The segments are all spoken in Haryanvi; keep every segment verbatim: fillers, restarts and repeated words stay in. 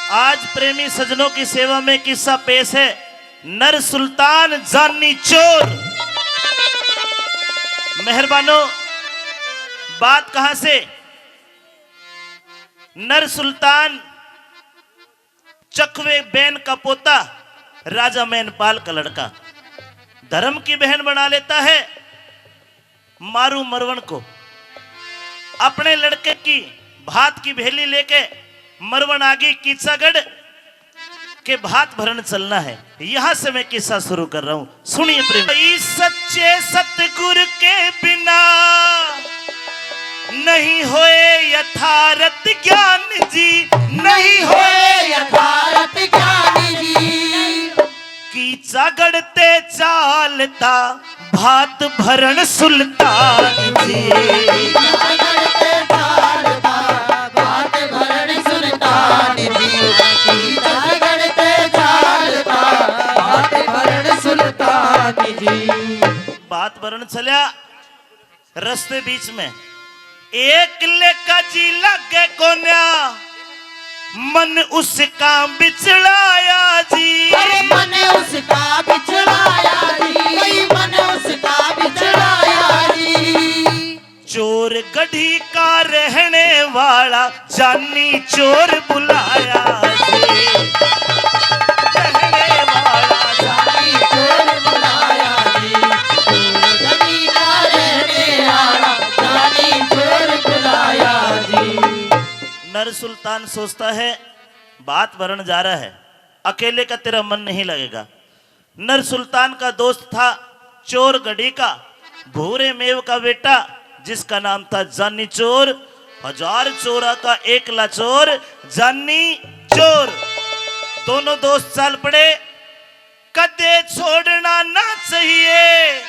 आज प्रेमी सज्जनों की सेवा में किस्सा पेश है, नर सुल्तान जानी चोर। मेहरबानो, बात कहां से? नर सुल्तान चकवे बैन का पोता, राजा मैनपाल का लड़का, धर्म की बहन बना लेता है मारू मरवण को। अपने लड़के की भात की भेली लेके मरवण आगी कीचागढ़ के भात भरण चलना है। यहां से मैं किस्सा शुरू कर रहा हूं, सुनिए प्रेम। इस सच्चे सतगुरु के बिना नहीं होए यथारथ ज्ञान जी, नहीं होए यथारथ ज्ञान जी। कीचागढ़ ते चालता भात भरण सुल्तान जी। कीचागढ़ ते चालता भात भरण सुल्तान जी। कीचागढ़ ते चालता भात भरण सुल्तान जी। भात भरण चल्या, रस्ते बीच में एक लेका जी लागे कोन्या, मन उसका बिचलाया जी। अरे मन उसका बिचलाया जी, भाई मन उसका बिचलाया जी। चोर गढ़ी का रहने वाला जानी चोर बुलाया जी। रहने वाला जानी चोर बुलाया जी। चोर गढ़ी का रहने वाला जानी चोर बुलाया जी। नर सुल्तान सोचता है, भात भरण जा रहा है, अकेले का तेरा मन नहीं लगेगा। नर सुल्तान का दोस्त था चोर गढ़ी का, भूरे मेव का बेटा, जिसका नाम था जानी चोर। हजार चोरा का एकला चोर, जानी चोर। दोनों दोस्त चल पड़े। कदे छोड़ना ना चाहिए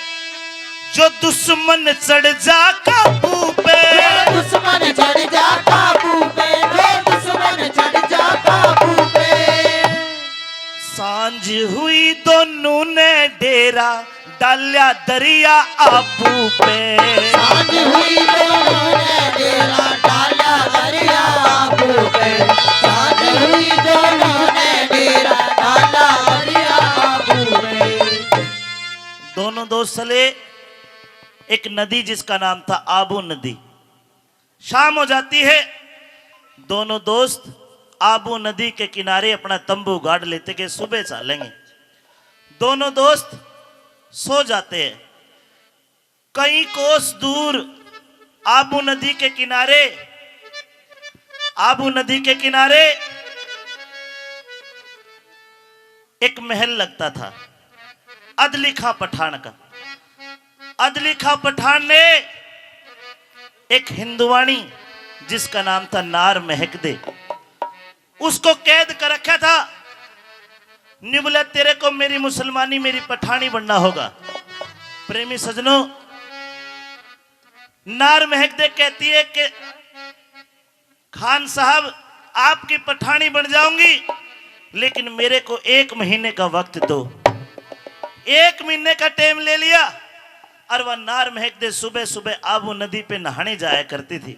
जो दुश्मन चढ़ जा काबू पे। जो दुश्मन चढ़ जा काबू पे, जो दुश्मन चढ़ जा काबू पे। सांझ हुई दोनों ने डेरा डाल्या दरिया आबू पे। सांझ हुई दोनों ने डेरा डाल्या दरिया आबू पे। सांझ हुई दोनों ने डेरा डाल्या दरिया आबू पे। दोनों दोस्त चले एक नदी जिसका नाम था आबू नदी। शाम हो जाती है, दोनों दोस्त आबू नदी के किनारे अपना तंबू गाड़ लेते कि सुबह चालेंगे। दोनों दोस्त सो जाते हैं। कई कोस दूर आबू नदी के किनारे, आबू नदी के किनारे एक महल लगता था अदली खां पठान का। अदली खां पठान ने एक हिंदुवाणी, जिसका नाम था नार महकदे, उसको कैद कर रखा था। न्यू बोला, तेरे को मेरी मुसलमानी, मेरी पठानी बनना होगा। प्रेमी सज्जनों, नार महकदे कहती है कि खान साहब, आपकी पठानी बन जाऊंगी, लेकिन मेरे को एक महीने का वक्त दो। एक महीने का टाइम ले लिया और वह नार महकदे सुबह सुबह आबू नदी पे नहाने जाया करती थी।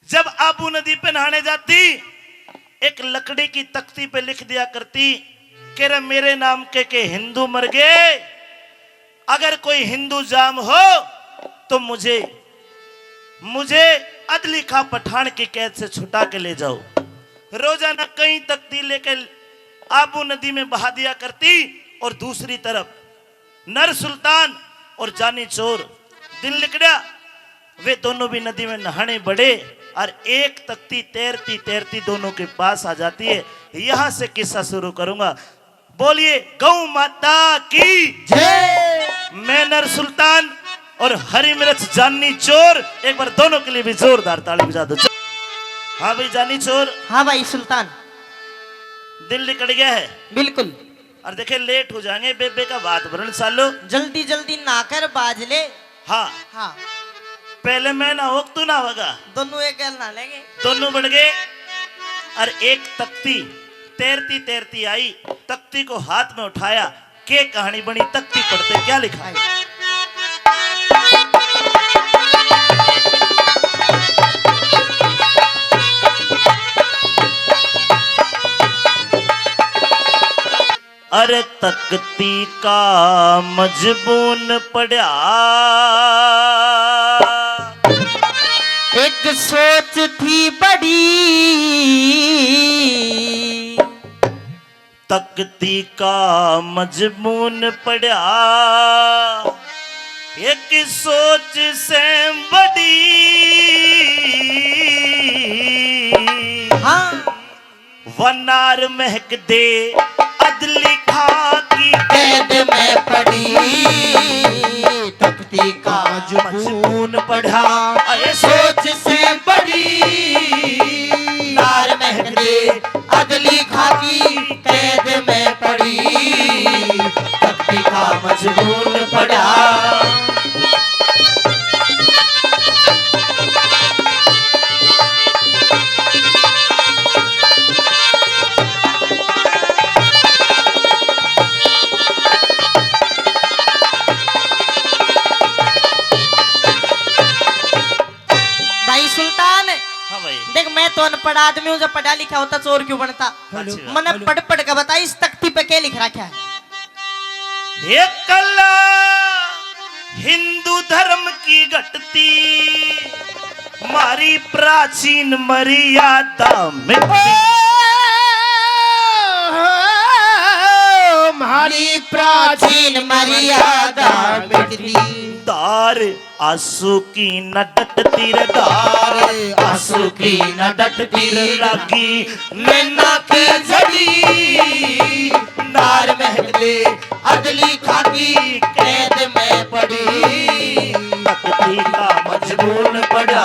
जब आबू नदी पे नहाने जाती, एक लकड़ी की तख्ती पे लिख दिया करती कि रे, मेरे नाम के के हिंदू मर गए, अगर कोई हिंदू जाम हो तो मुझे, मुझे अदली खां पठान की कैद से छुटा के ले जाओ। रोजाना कई तख्ती लेके आबू नदी में बहा दिया करती और दूसरी तरफ नर सुल्तान और जानी चोर, दिन लिकड़ा, वे दोनों भी नदी में नहाने बड़े और एक तख्ती तैरती तैरती दोनों के पास आ जाती है। यहां से किस्सा शुरू करूंगा। बोलिए गौ माता की जय। मैं नर सुल्तान और हरी मिर्च जानी चोर, एक बार दोनों के लिए भी जोरदार ताली बजा दो। हाँ भाई जानी चोर। हाँ भाई सुल्तान। दिन लिकड़ गया है। बिल्कुल। और देखे, लेट हो जाएंगे, बेबे का भात भरण चालो। जल्दी जल्दी नहा कर बाज ले। हाँ। हाँ। पहले मैं नहाऊँ, तू नहावेगा। दोनों एक गैल नहा लेंगे। दोनों बढ़ गए। और एक तख्ती तैरती तैरती आई, तख्ती को हाथ में उठाया, के कहानी बनी, तख्ती पढ़ते क्या लिखा है? अरे तख्ती का मजबून पड़ा। एक सोच थी बड़ी। तख्ती का मजबून पड़ा। एक सोच से बड़ी। हाँ। व नार महक दे अदली खां की। कैद में पड़ी। तख्ती का मजबून पड़ा। अरे सोच से बड़ी। नार महक दे अदली खां की। कैद में पड़ी। तख्ती का मजबून पड़ा। भाई सुल्तान, हाँ भाई। देख, मैं तो अनपढ़ आदमी हूँ, जब पढ़ा लिखा होता चोर क्यों बनता? हेलो। मने हेलो। पढ़ पढ़ के बता, इस तख्ती पे क्या लिख रखा है? हे कला हिंदू धर्म की घटती, मारी प्राचीन मर्यादा मिटती। ओ, मारी प्राचीन मर्यादा मिटती। दार आंसू की न डटती रे दार, आंसू की न डटती रे लागी नैना के झड़ी। नार महक दे अदली खां की, कैद में पड़ी। तख्ती का मजबून पड़ा।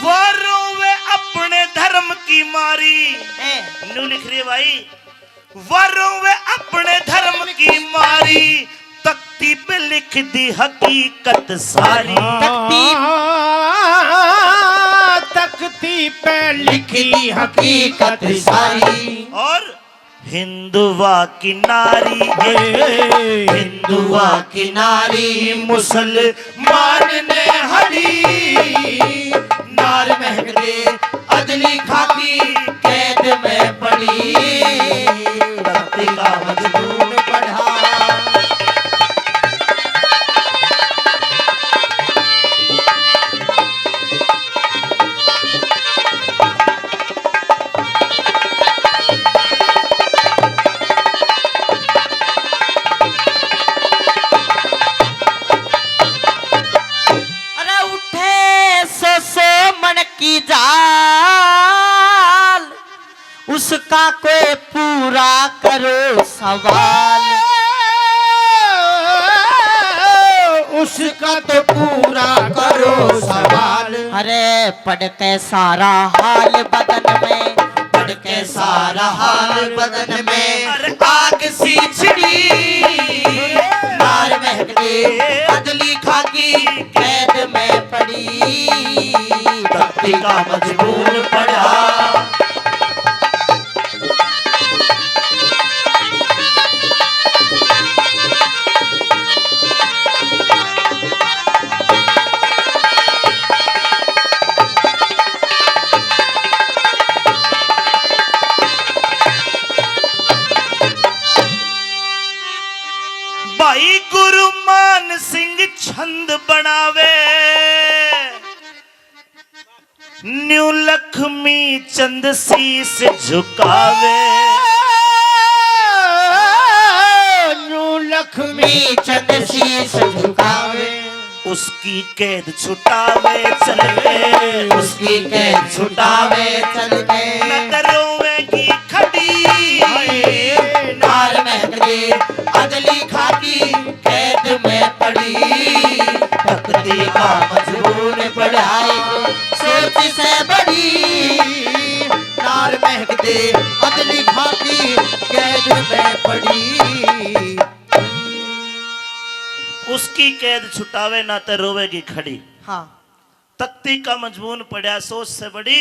वा रोवे अपने धर्म की मारी। ए। न्यू लिख रही है भाई, वा रोवे अपने धर्म की मारी, तख्ती पे लिख दी हकीकत सारी। तख्ती तख्ती पे लिख दी हकीकत सारी। और हिंदुआ की नारी, हे। हिंदुआ की नारी मुसलमान ने हड़ी। नार महक दे अदली खां की, कैद में पड़ी। तख्ती का मजबून पड़ा। अरे उठे सो सो मन की जाल, उसका कोई पूरा करो सवाल। उसका तो पूरा करो सवाल। अरे पढ़ के सारा हाल बदन में, पढ़ के सारा हाल बदन में, अरे आग सी छिड़ी। नार महक दे अदली खां की, कैद में पड़ी। तख्ती का मजबून पड़ा। भाई गुरु मान सिंह छंद बनावे, न्यू लक्ष्मी चंद शीश झुकावे। न्यू लक्ष्मी चंद शीश झुकावे। उसकी कैद छुटावे चल के। उसकी कैद छुटावे चल के। न तो रोवेगी खड़ी। हाय। नार महक दे अदली खां की, कैद में पड़ी। तख्ती का मजबून पड़ा। सोच से बड़ी। नार महक दे अदली खां की, कैद में पड़ी। उसकी कैद छुटावे ना तो रोवेगी खड़ी। हाँ। तख्ती का मजमून पढ़या सोच से बड़ी,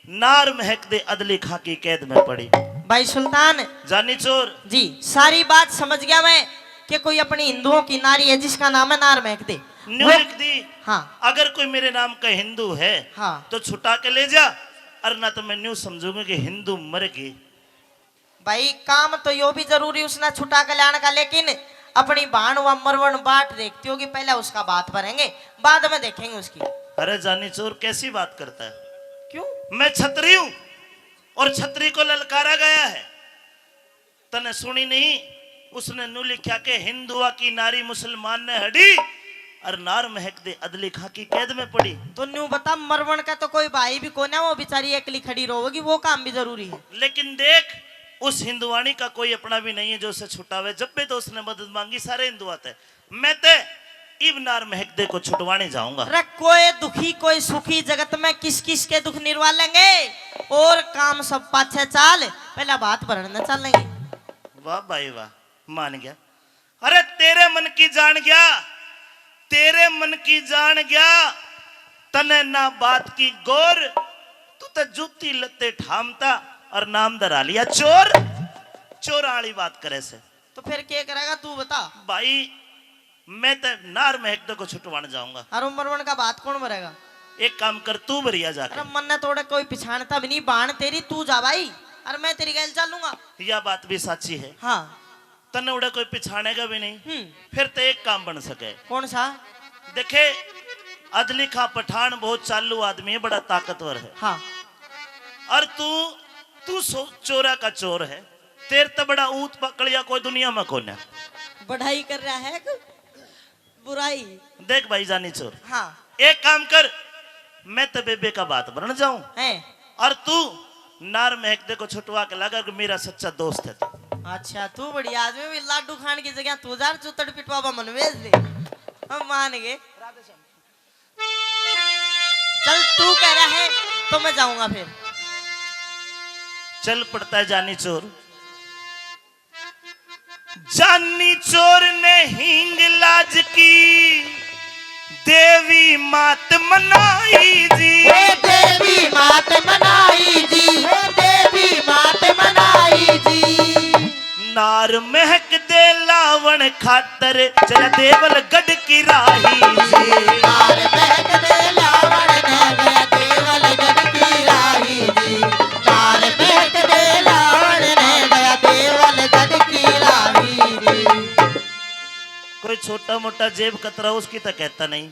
नार महक दे अदली खां की कैद में पड़ी। भाई सुल्तान। जानी चोर। जी, सारी बात समझ गया मैं कि कोई अपनी हिंदुओं की नारी है जिसका नाम है नार महक दे। न्यू वो लिख दी। हाँ। अगर कोई मेरे नाम का हिंदू है, हाँ। तो छुटा के ले जा, और ना तो मैं न्यू समझूंगी कि हिंदू मर गई। भाई, काम तो यो भी जरूरी उसने छुटा के लाने का, लेकिन अपनी भाण वा मरवण बाट देखती होगी, पहले उसका बात भरेंगे, बाद में देखेंगे उसकी। अरे जानी चोर, कैसी बात करता है? क्यों? मैं छत्री हूँ और छत्री को ललकारा गया है। तने सुनी नहीं, उसने न्यू लिखा के हिंदुआ की नारी मुसलमान ने हड़ी और नार महक दे अदली खां की कैद में पड़ी। तो न्यू बता, मरवण का तो कोई भाई भी कोन्या, वो बेचारी एकली खड़ी रोवेगी, वो काम भी जरूरी है। लेकिन देख, उस हिंदुआणी का कोई अपना भी नहीं है जो उसे छुटावे। जब भी तो उसने मदद मांगी, सारे हिंदुआ थे। मैं ते इब नार महक दे को छुटवाने जाऊंगा। अरे कोई दुखी कोई सुखी जगत में किस किस के दुख निरवा लेंगे, और काम सब पाछे चाल, पहला बात भरण न चलेंगे। वाह भाई वाह, मान गया। अरे तेरे मन की जान गया, तेरे मन की जान गया, तने ना बात की गौर, तू तो जूती लत्ते ठामता और नाम धरा लिया चोर। चोर वाली बात करे से। तो फिर क्या करेगा तू बता? भाई, मैं तो नार महक दे को छुटवाने जाऊंगा। और मरवण का बात कौन भरेगा? एक काम कर, तू भरिया जाकर। अरे मन्ने तो उड़े कोई पिछाणता भी नहीं, भाण तेरी, तू जा भाई, और मैं तेरी गैल चलूंगा। यह बात भी साची है। हाँ। तन्ने उड़े कोई पिछाणेगा भी नहीं। हम्म। फिर तो एक काम बन सके। कौन सा? देखे, अदली खां पठान बहुत चालू आदमी है, बड़ा ताकतवर है। हाँ। और तू, तू सो-, चोरा का चोर है। तेरे ते बड़ा ऊत पकड़िया कोई दुनिया में कोन्या। बढ़ाई कर रहा है कि बुराई? देख भाई जानी चोर, हाँ। एक काम कर, मैं तो बेबे का बात भरण जाऊं, हैं? और तू नार महक दे को छुटवा के लागा कि मेरा सच्चा दोस्त है तू। अच्छा, तू बड़ी आदमी भी, लाडू खान की जगह तू जार चुतड़ पिटवाबा मन भेज दे, हम मान गए। चल, तू कह रहा है तो मैं जाऊंगा फिर। चल पड़ता है जानी चोर। जानी चोर ने हींग लाज की देवी मात मनाई जी। ओ देवी मात मनाई जी, ओ देवी मात मनाई जी। नार महक दे लावण खातर चला देवल गढ़ की राही जी। नार महक दे लावण ने गया देवल गढ़ की राही जी। नार महक दे लावण ने गया देवल गढ़ की राही जी। कोई छोटा मोटा जेब कतरा उसकी तो कहता नहीं।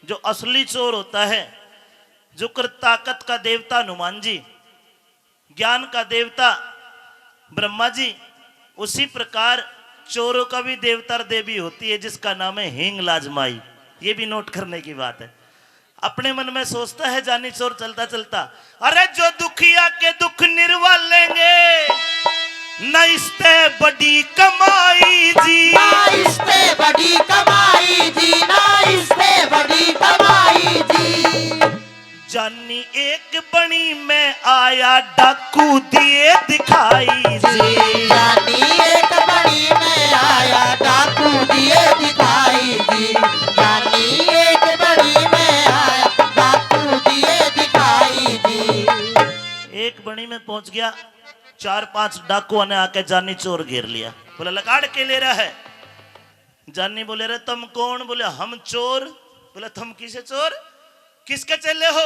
जो असली चोर होता है, जो कर ताकत का देवता हनुमान जी, ज्ञान का देवता ब्रह्मा जी, उसी प्रकार चोरों का भी देवता और देवी होती है, जिसका नाम है हींग लाज माई। ये भी नोट करने की बात है। अपने मन में सोचता है जानी चोर चलता चलता, अरे जो दुखिया के दुख निरवा लेंगे, ना इसते बड़ी कमाई जी। ना इसते बड़ी कमाई जी, ना इसते बड़ी कमाई जी। जानी एक बनी में आया डाकू दिए दिखाई जी। जानी एक बनी में आया डाकू दिए दिखाई जी। जानी एक बनी में आया डाकू दिए दिखाई जी। एक बनी में पहुंच गया, चार पांच डाकुओं ने आके जानी चोर घेर लिया। बोला, लकाड़ के ले रहा है? जानी बोले, रे तुम कौन? बोले, हम चोर। बोले, तुम किसे चोर, किसके चेले हो?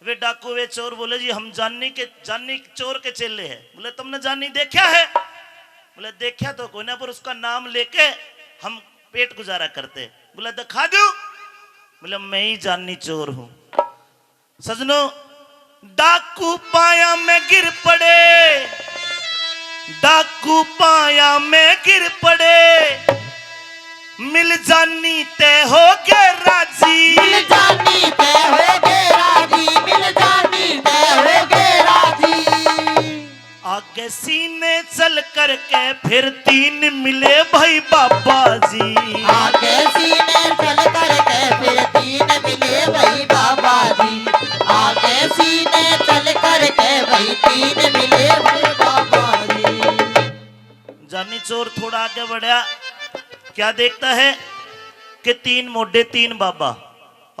वे डाकू, वे चोर बोले, जी हम जानी के, जानी चोर के चेले हैं। बोले, तुमने जानी देखा है? बोले, देखा तो कोई ना, पर उसका नाम लेके हम पेट गुजारा करते। बोले, दिखा दो। बोले, मैं ही जानी चोर हूं। सजनो, डाकू पाया में गिर पड़े, डाकू पाया में गिर पड़े, मिल जानी ते हो गए राजी। मिल जानी ते हो गए राजी, मिल जानी ते हो गए राजी। आगे सीने चल करके फिर तीन मिले भाई बाबा जी। आगे सीने चल करके फिर तीन मिले भाई बाबा जी। आगे सीने चल करके भाई तीन मिले भाई बाबा जी। जानी चोर थोड़ा आगे बढ़ा, क्या देखता है कि तीन मोढे तीन बाबा।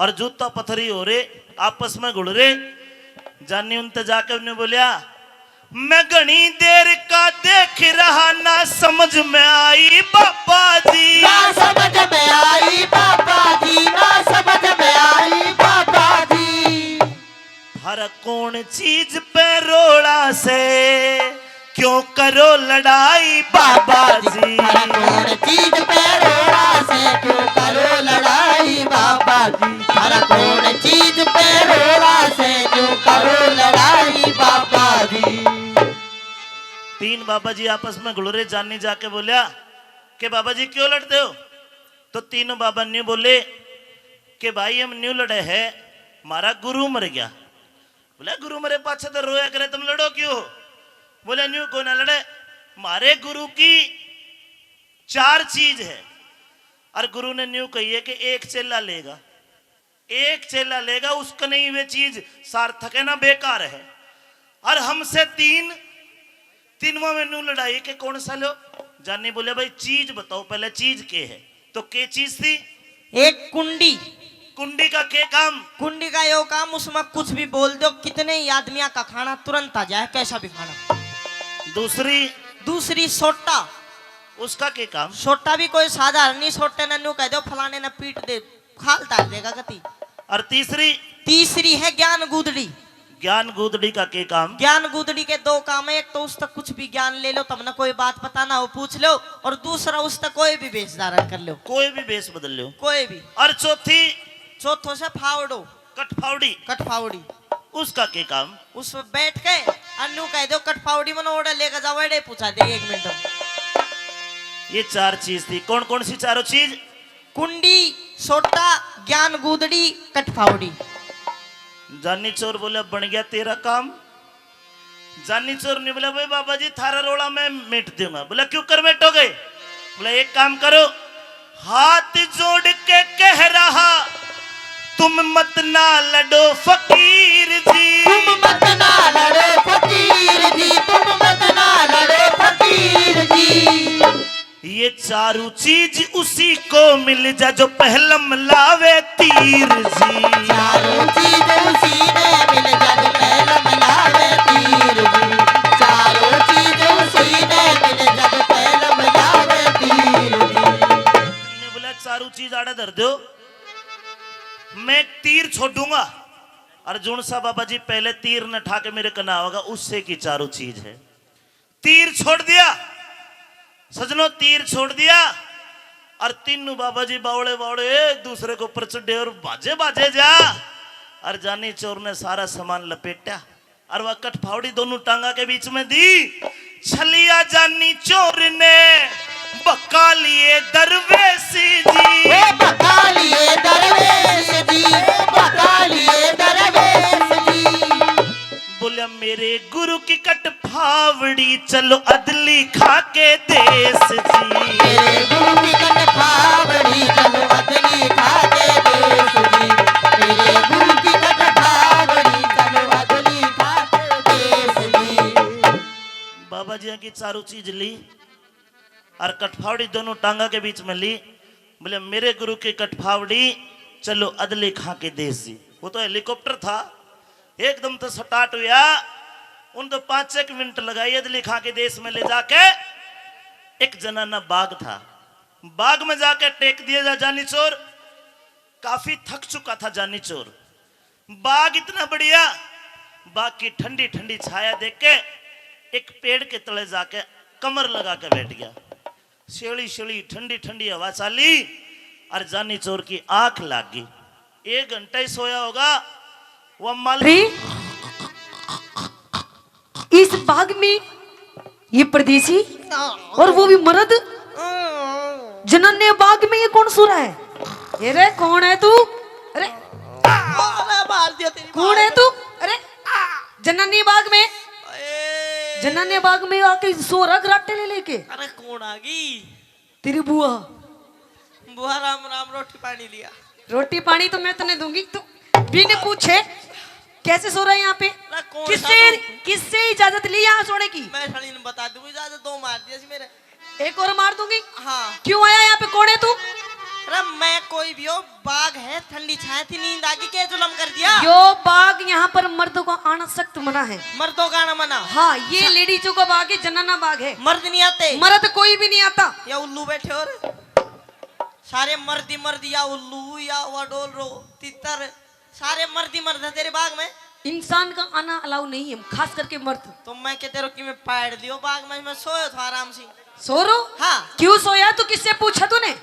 और जूता पथरी हो रे, आपस में घुल रे। जानी उनते जाके उन्हें बोलिया, "मैं घणी देर का देख रहा, ना समझ में आई बाबा जी।" ना समझ में आई बाबा जी, ना समझ में आई बाबा जी। थारा कौन चीज पे रोला से, क्यों करो लड़ाई बाबा जी? थारा कौन चीज पे रोला से, क्यों करो लड़ाई बाबा जी? थारा कौन चीज पे रोला से, क्यों करो लड़ाई बाबा जी? तीन बाबा जी आपस में घुल रे। जानी जाके बोलिया कि, "बाबा जी, क्यों लड़ते हो?" तो तीनों बाबा न्यू बोले कि, "भाई, हम न्यू लड़े है, हमारा गुरु मर गया।" बोले, "गुरु मरे पाछे तो रोया करे, तुम लड़ो क्यों?" बोले, "न्यू को ना लड़े, हमारे गुरु की चार चीज है।" और गुरु ने न्यू कही है कि एक चेला लेगा, एक चेला लेगा, उसका नहीं वे चीज सार्थक है ना बेकार है। और हमसे तीन, तीनों में न्यू लड़ाई के कौन सा लो? जानी बोले, "भाई, चीज बताओ पहले, चीज के है?" तो के चीज थी? एक कुंडी। कुंडी का के काम? कुंडी का यो काम, उसमें कुछ भी बोल दो, कितने ही आदमियां का खाना तुरंत आ जाए, कैसा भी खाना। दूसरी? दूसरी सोटा। उसका के काम? सोटा भी कोई साधारण नहीं, सोटे ने न्यू कह दो, फलाने ने पीट दे, खाल तार देगा गति। और तीसरी? तीसरी है ज्ञान गूदड़ी। ज्ञान गूदड़ी का के काम? ज्ञान गूदड़ी के दो काम है, एक तो उस तक कुछ भी ज्ञान ले लो, तमने कोई बात पता ना हो, पूछ लो, और दूसरा उस तक कोई भी वेश धारण कर लो। कोई भी वेश बदल लो। कोई भी। और चौथी? चौथो से फावड़ो। कठफावड़ी। कठफावड़ी। उसका के काम? उस पे बैठ के अन्नू कह दो, "कठफावड़ी मनो ओड़े लेके जाओ, एड़े पूछा दे एक मिनट।" ये चार चीज थी। कौन कौन सी चारों चीज? कुंडी, सोटा, ज्ञान गूदड़ी, कठफावड़ी। जानी चोर बोले, "बन गया तेरा काम।" जानी चोर ने बोला, "भाई बाबा जी, थारा रोला मैं मेट दूंगा।" बोला, "क्यों कर मेटोगे?" बोला, "एक काम करो, हाथ जोड़ के कह रहा, तुम मत ना लड़ो फकीर जी।" तुम मत ना लड़ो फकीर जी, तुम मत ना लड़ो फकीर जी। ये चारों चीज उसी को मिल जा जो पहलम लावे तीर जी। चारों चीज उसी ने मिल जा जो पहलम लावे तीर जी। चारों चीज उसी ने मिल जा जो पहलम लावे तीर जी। ने बोला, "चारों चीज आड़े धर दो, मैं एक तीर छोड़ूंगा, और जोन सा बाबा जी पहले तीर न ठा के मेरे कना होगा, उससे की चारों चीज है।" तीर छोड़ दिया सजनों, तीर छोड़ दिया। और तीनों बाबा जी बावड़े बावड़े एक दूसरे के ऊपर चढ़े और भाजे भाजे जा। और जानी चोर ने सारा सामान लपेटा और वह कठफावड़ी दोनों टांगा के बीच में दी। छलिया जानी चोर ने बका लिए दरवेश जी। ओ बका लिए दरवेश जी, बका लिए दरवेश जी। बोलिया, "मेरे गुरु की कठफावड़ी, चलो अदली खा के देश जी।" मेरे गुरु की कठफावड़ी, चलो अदली खा के देश जी। मेरे गुरु की कठफावड़ी, चलो अदली खा के देश जी। बाबा जी की चारों चीज ली और कठफावड़ी दोनों टांगा के बीच में ली। बोले, "मेरे गुरु की कठफावड़ी, चलो अदली खा के देश जी।" वो तो हेलीकॉप्टर था, एकदम तो स्टार्ट हुआ। उन तो पाँच एक मिनट लगाई अदली खा के देश में ले जाके। एक जनाना बाग था, बाग में जाके टेक दिए जा जानी चोर। काफी थक चुका था जानी चोर। बाग इतना बढ़िया, बाग की ठंडी ठंडी छाया देख के एक पेड़ के तले जाके कमर लगा के बैठ गया। शेली शेली ठंडी ठंडी हवा चाली और जानी चोर की आंख लाग गई। एक घंटा ही सोया होगा वो माल। अरे, इस बाग में ये परदेसी और वो भी मर्द, जनाने बाग में, ये कौन सो रहा है? ये रे, कौन है तू? अरे, अरे, मार दिया तेरी कौन माँ है ने। तू? अरे, जनाने बाग में, ए। जनाने बाग में आके सो रहा घराटे ले लेके। अरे, कौन आ गई? तेरी बुआ। बुआ, राम राम, रोटी पानी लिया? रोटी पानी तो मैं तने दूंगी, तू बिन पूछे कैसे सो रहा है यहाँ पे? अरे, कौन किससे, था तू? किससे इजाजत ली यहाँ सोने की? मैं साली ने बता दूंगी इजाजत, दो मार दिया सी मेरे। एक और मार दूंगी। हाँ। क्यों आया यहाँ पे, कौन है तू? अरे मैं कोई भी हो, बाग है, ठंडी छाया थी, नींद आ गई, के जुलम कर दिया? यो बाग, यहाँ पर मर्दों का आना सख्त मना है। मर्दों का आना मना? हाँ, ये लेडीजों का बाग है, जनाना बाग है। मर्द नहीं आते? मर्द कोई भी नहीं आता। या उल्लू बैठे हो रे। सारे मर्द ही मर्द, या उल्लू, या वा डोल रो, तितर, सारे मर्द ही मर्द है तेरे बाग में। इंसान का आना अलाउ नहीं है, खास करके मर्द। तो मैं के तेरे की मैं पाड़ दियो बाग में, मैं सोयो था आराम से। सो रो? हाँ। क्यों सोया? तू किससे पूछा तूने?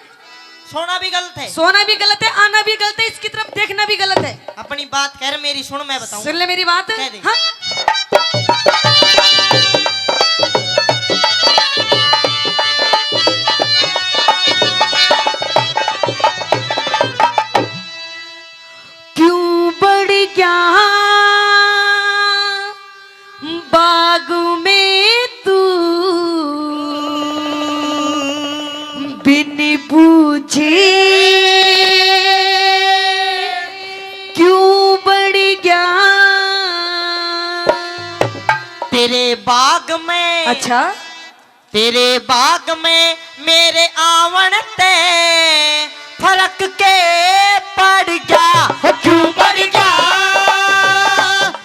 सोना भी गलत है। सोना भी गलत है, आना भी गलत है, इसकी तरफ देखना भी गलत है। अपनी बात कर, मेरी सुन, मैं बताऊं। सुन ले मेरी बात। कह दे। हाँ। क्यों बढ़ गया बाग में तू बिन बूझे, क्यों बढ़ गया? तेरे बाग में। अच्छा। तेरे बाग में मेरे आवण ते फर्क के पड़ गया। हो क्यों पड़ गया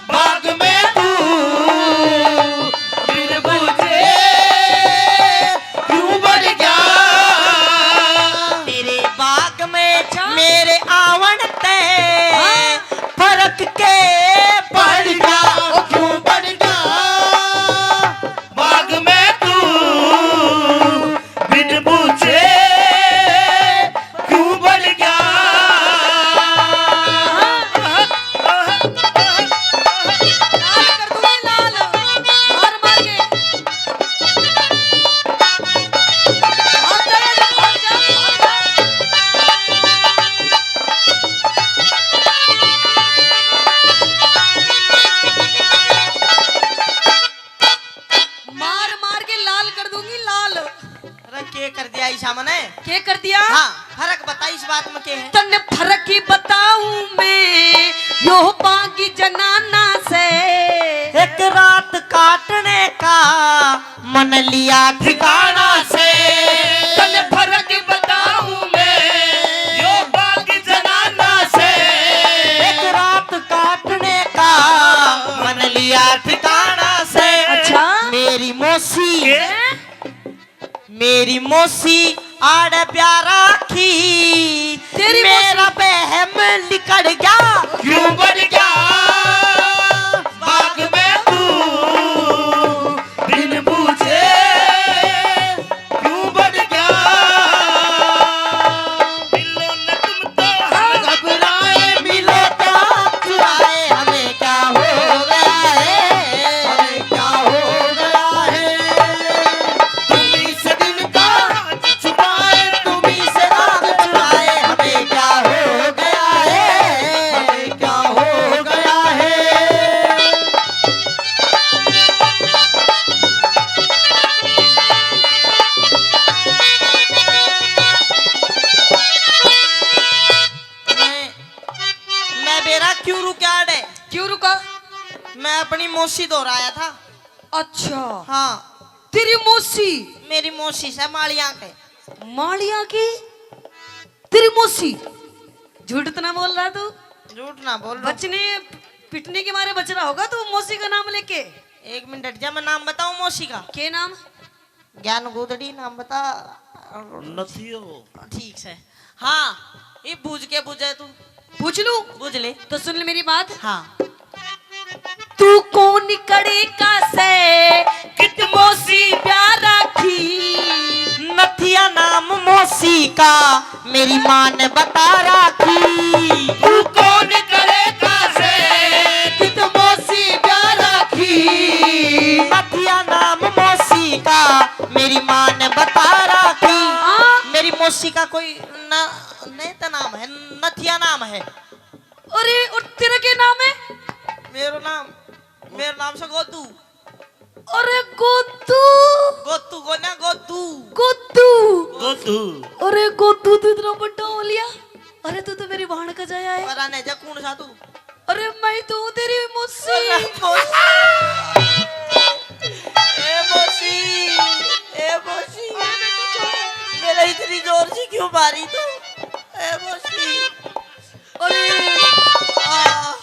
बाग में तू बिन बूझे, क्यों पड़ गया? तेरे बाग में अच्छा। मेरे आवण ते हाँ। फर्क के पड़ गया। हो क्यों पड़ गया बाग में तू बिन पूछे क्यों बढ़ गया? लाल कर दूंगी लाल, मार मार के। भाग जा, भाग जा, भाग जा। मार मार के लाल कर दूंगी लाल। अरे के कर दिया ईशा मने? के कर दिया? हाँ, फर्क बता इस बात में के है? तन्ने फर्क ही बताऊं मैं, यो बागी जनाना से। एक रात काटने का मन लिया ठिकाना से। तन्ने फर्क बताऊं मैं, यो बागी जनाना से। एक रात काटने का मन लिया ठिकाना से। अच्छा। मेरी मौसी, के? मेरी मौसी आड़ प्यारा की, तेरी मेरा मौसी। बहम लिकड़ गया। क्यों बढ़ गया बाग में तू बिन पूछे? क्यों बढ़ गया? मिलो न तुम तो हम घबराए, मिलो तो हम चुराए, हमें क्या हो गया है? हमें क्या हो गया है? तुम इस दिन का छुपाए, तुम इस रात छुपाए, हमें क्या हो गया है? हमें क्या हो गया है? मैं, मैं बेरा क्यों रुका आड़े? क्यों रुका? मैं अपनी मौसी दौरा आया था। अच्छा। हाँ। तेरी मौसी? मेरी मौसी से मालिया के। मालिया की? तेरी मौसी? झूठ तो ना बोल रहा तू? झूठ ना बोल रहा। बचने पिटने के मारे बच रहा होगा तू मौसी का नाम लेके। एक मिनट हट जा, मैं नाम बताऊं मौसी का? के नाम? ज्ञान गुदड़ी नाम बता। नथियो। ठीक से। हाँ, ये बूझ के बूझे तू। पूछ लूं? बूझ ले। तो सुन ले मेरी बात। हाँ। तू कौन कड़े का से कित मौसी प्यार राखी? नथिया नाम मौसी का मेरी माँ ने बता राखी। तू कौन कड़े का से कित मौसी प्यार राखी? नथिया नाम मौसी का मेरी माँ ने बता राखी। हाँ। मेरी मौसी का कोई ना, नहीं तो नाम है, नथिया नाम है। अरे, और तेरा क्या नाम है? मेरो नाम, मेरो नाम से गोदू। अरे गोदू। गोतू को ना, गोदू। गोदू। गोदू। अरे गोदू, तू इतना बड़ा हो लिया। अरे तू तो मेरी भाण का जाया है। पता नहीं जा कौन सा तू। अरे मैं तो हूँ तेरी मौसी। अरे मौसी। ए मौसी, ए मौसी। मेरा इतनी जोर से क्यों मारी तू? ए मौसी। अरे, आ।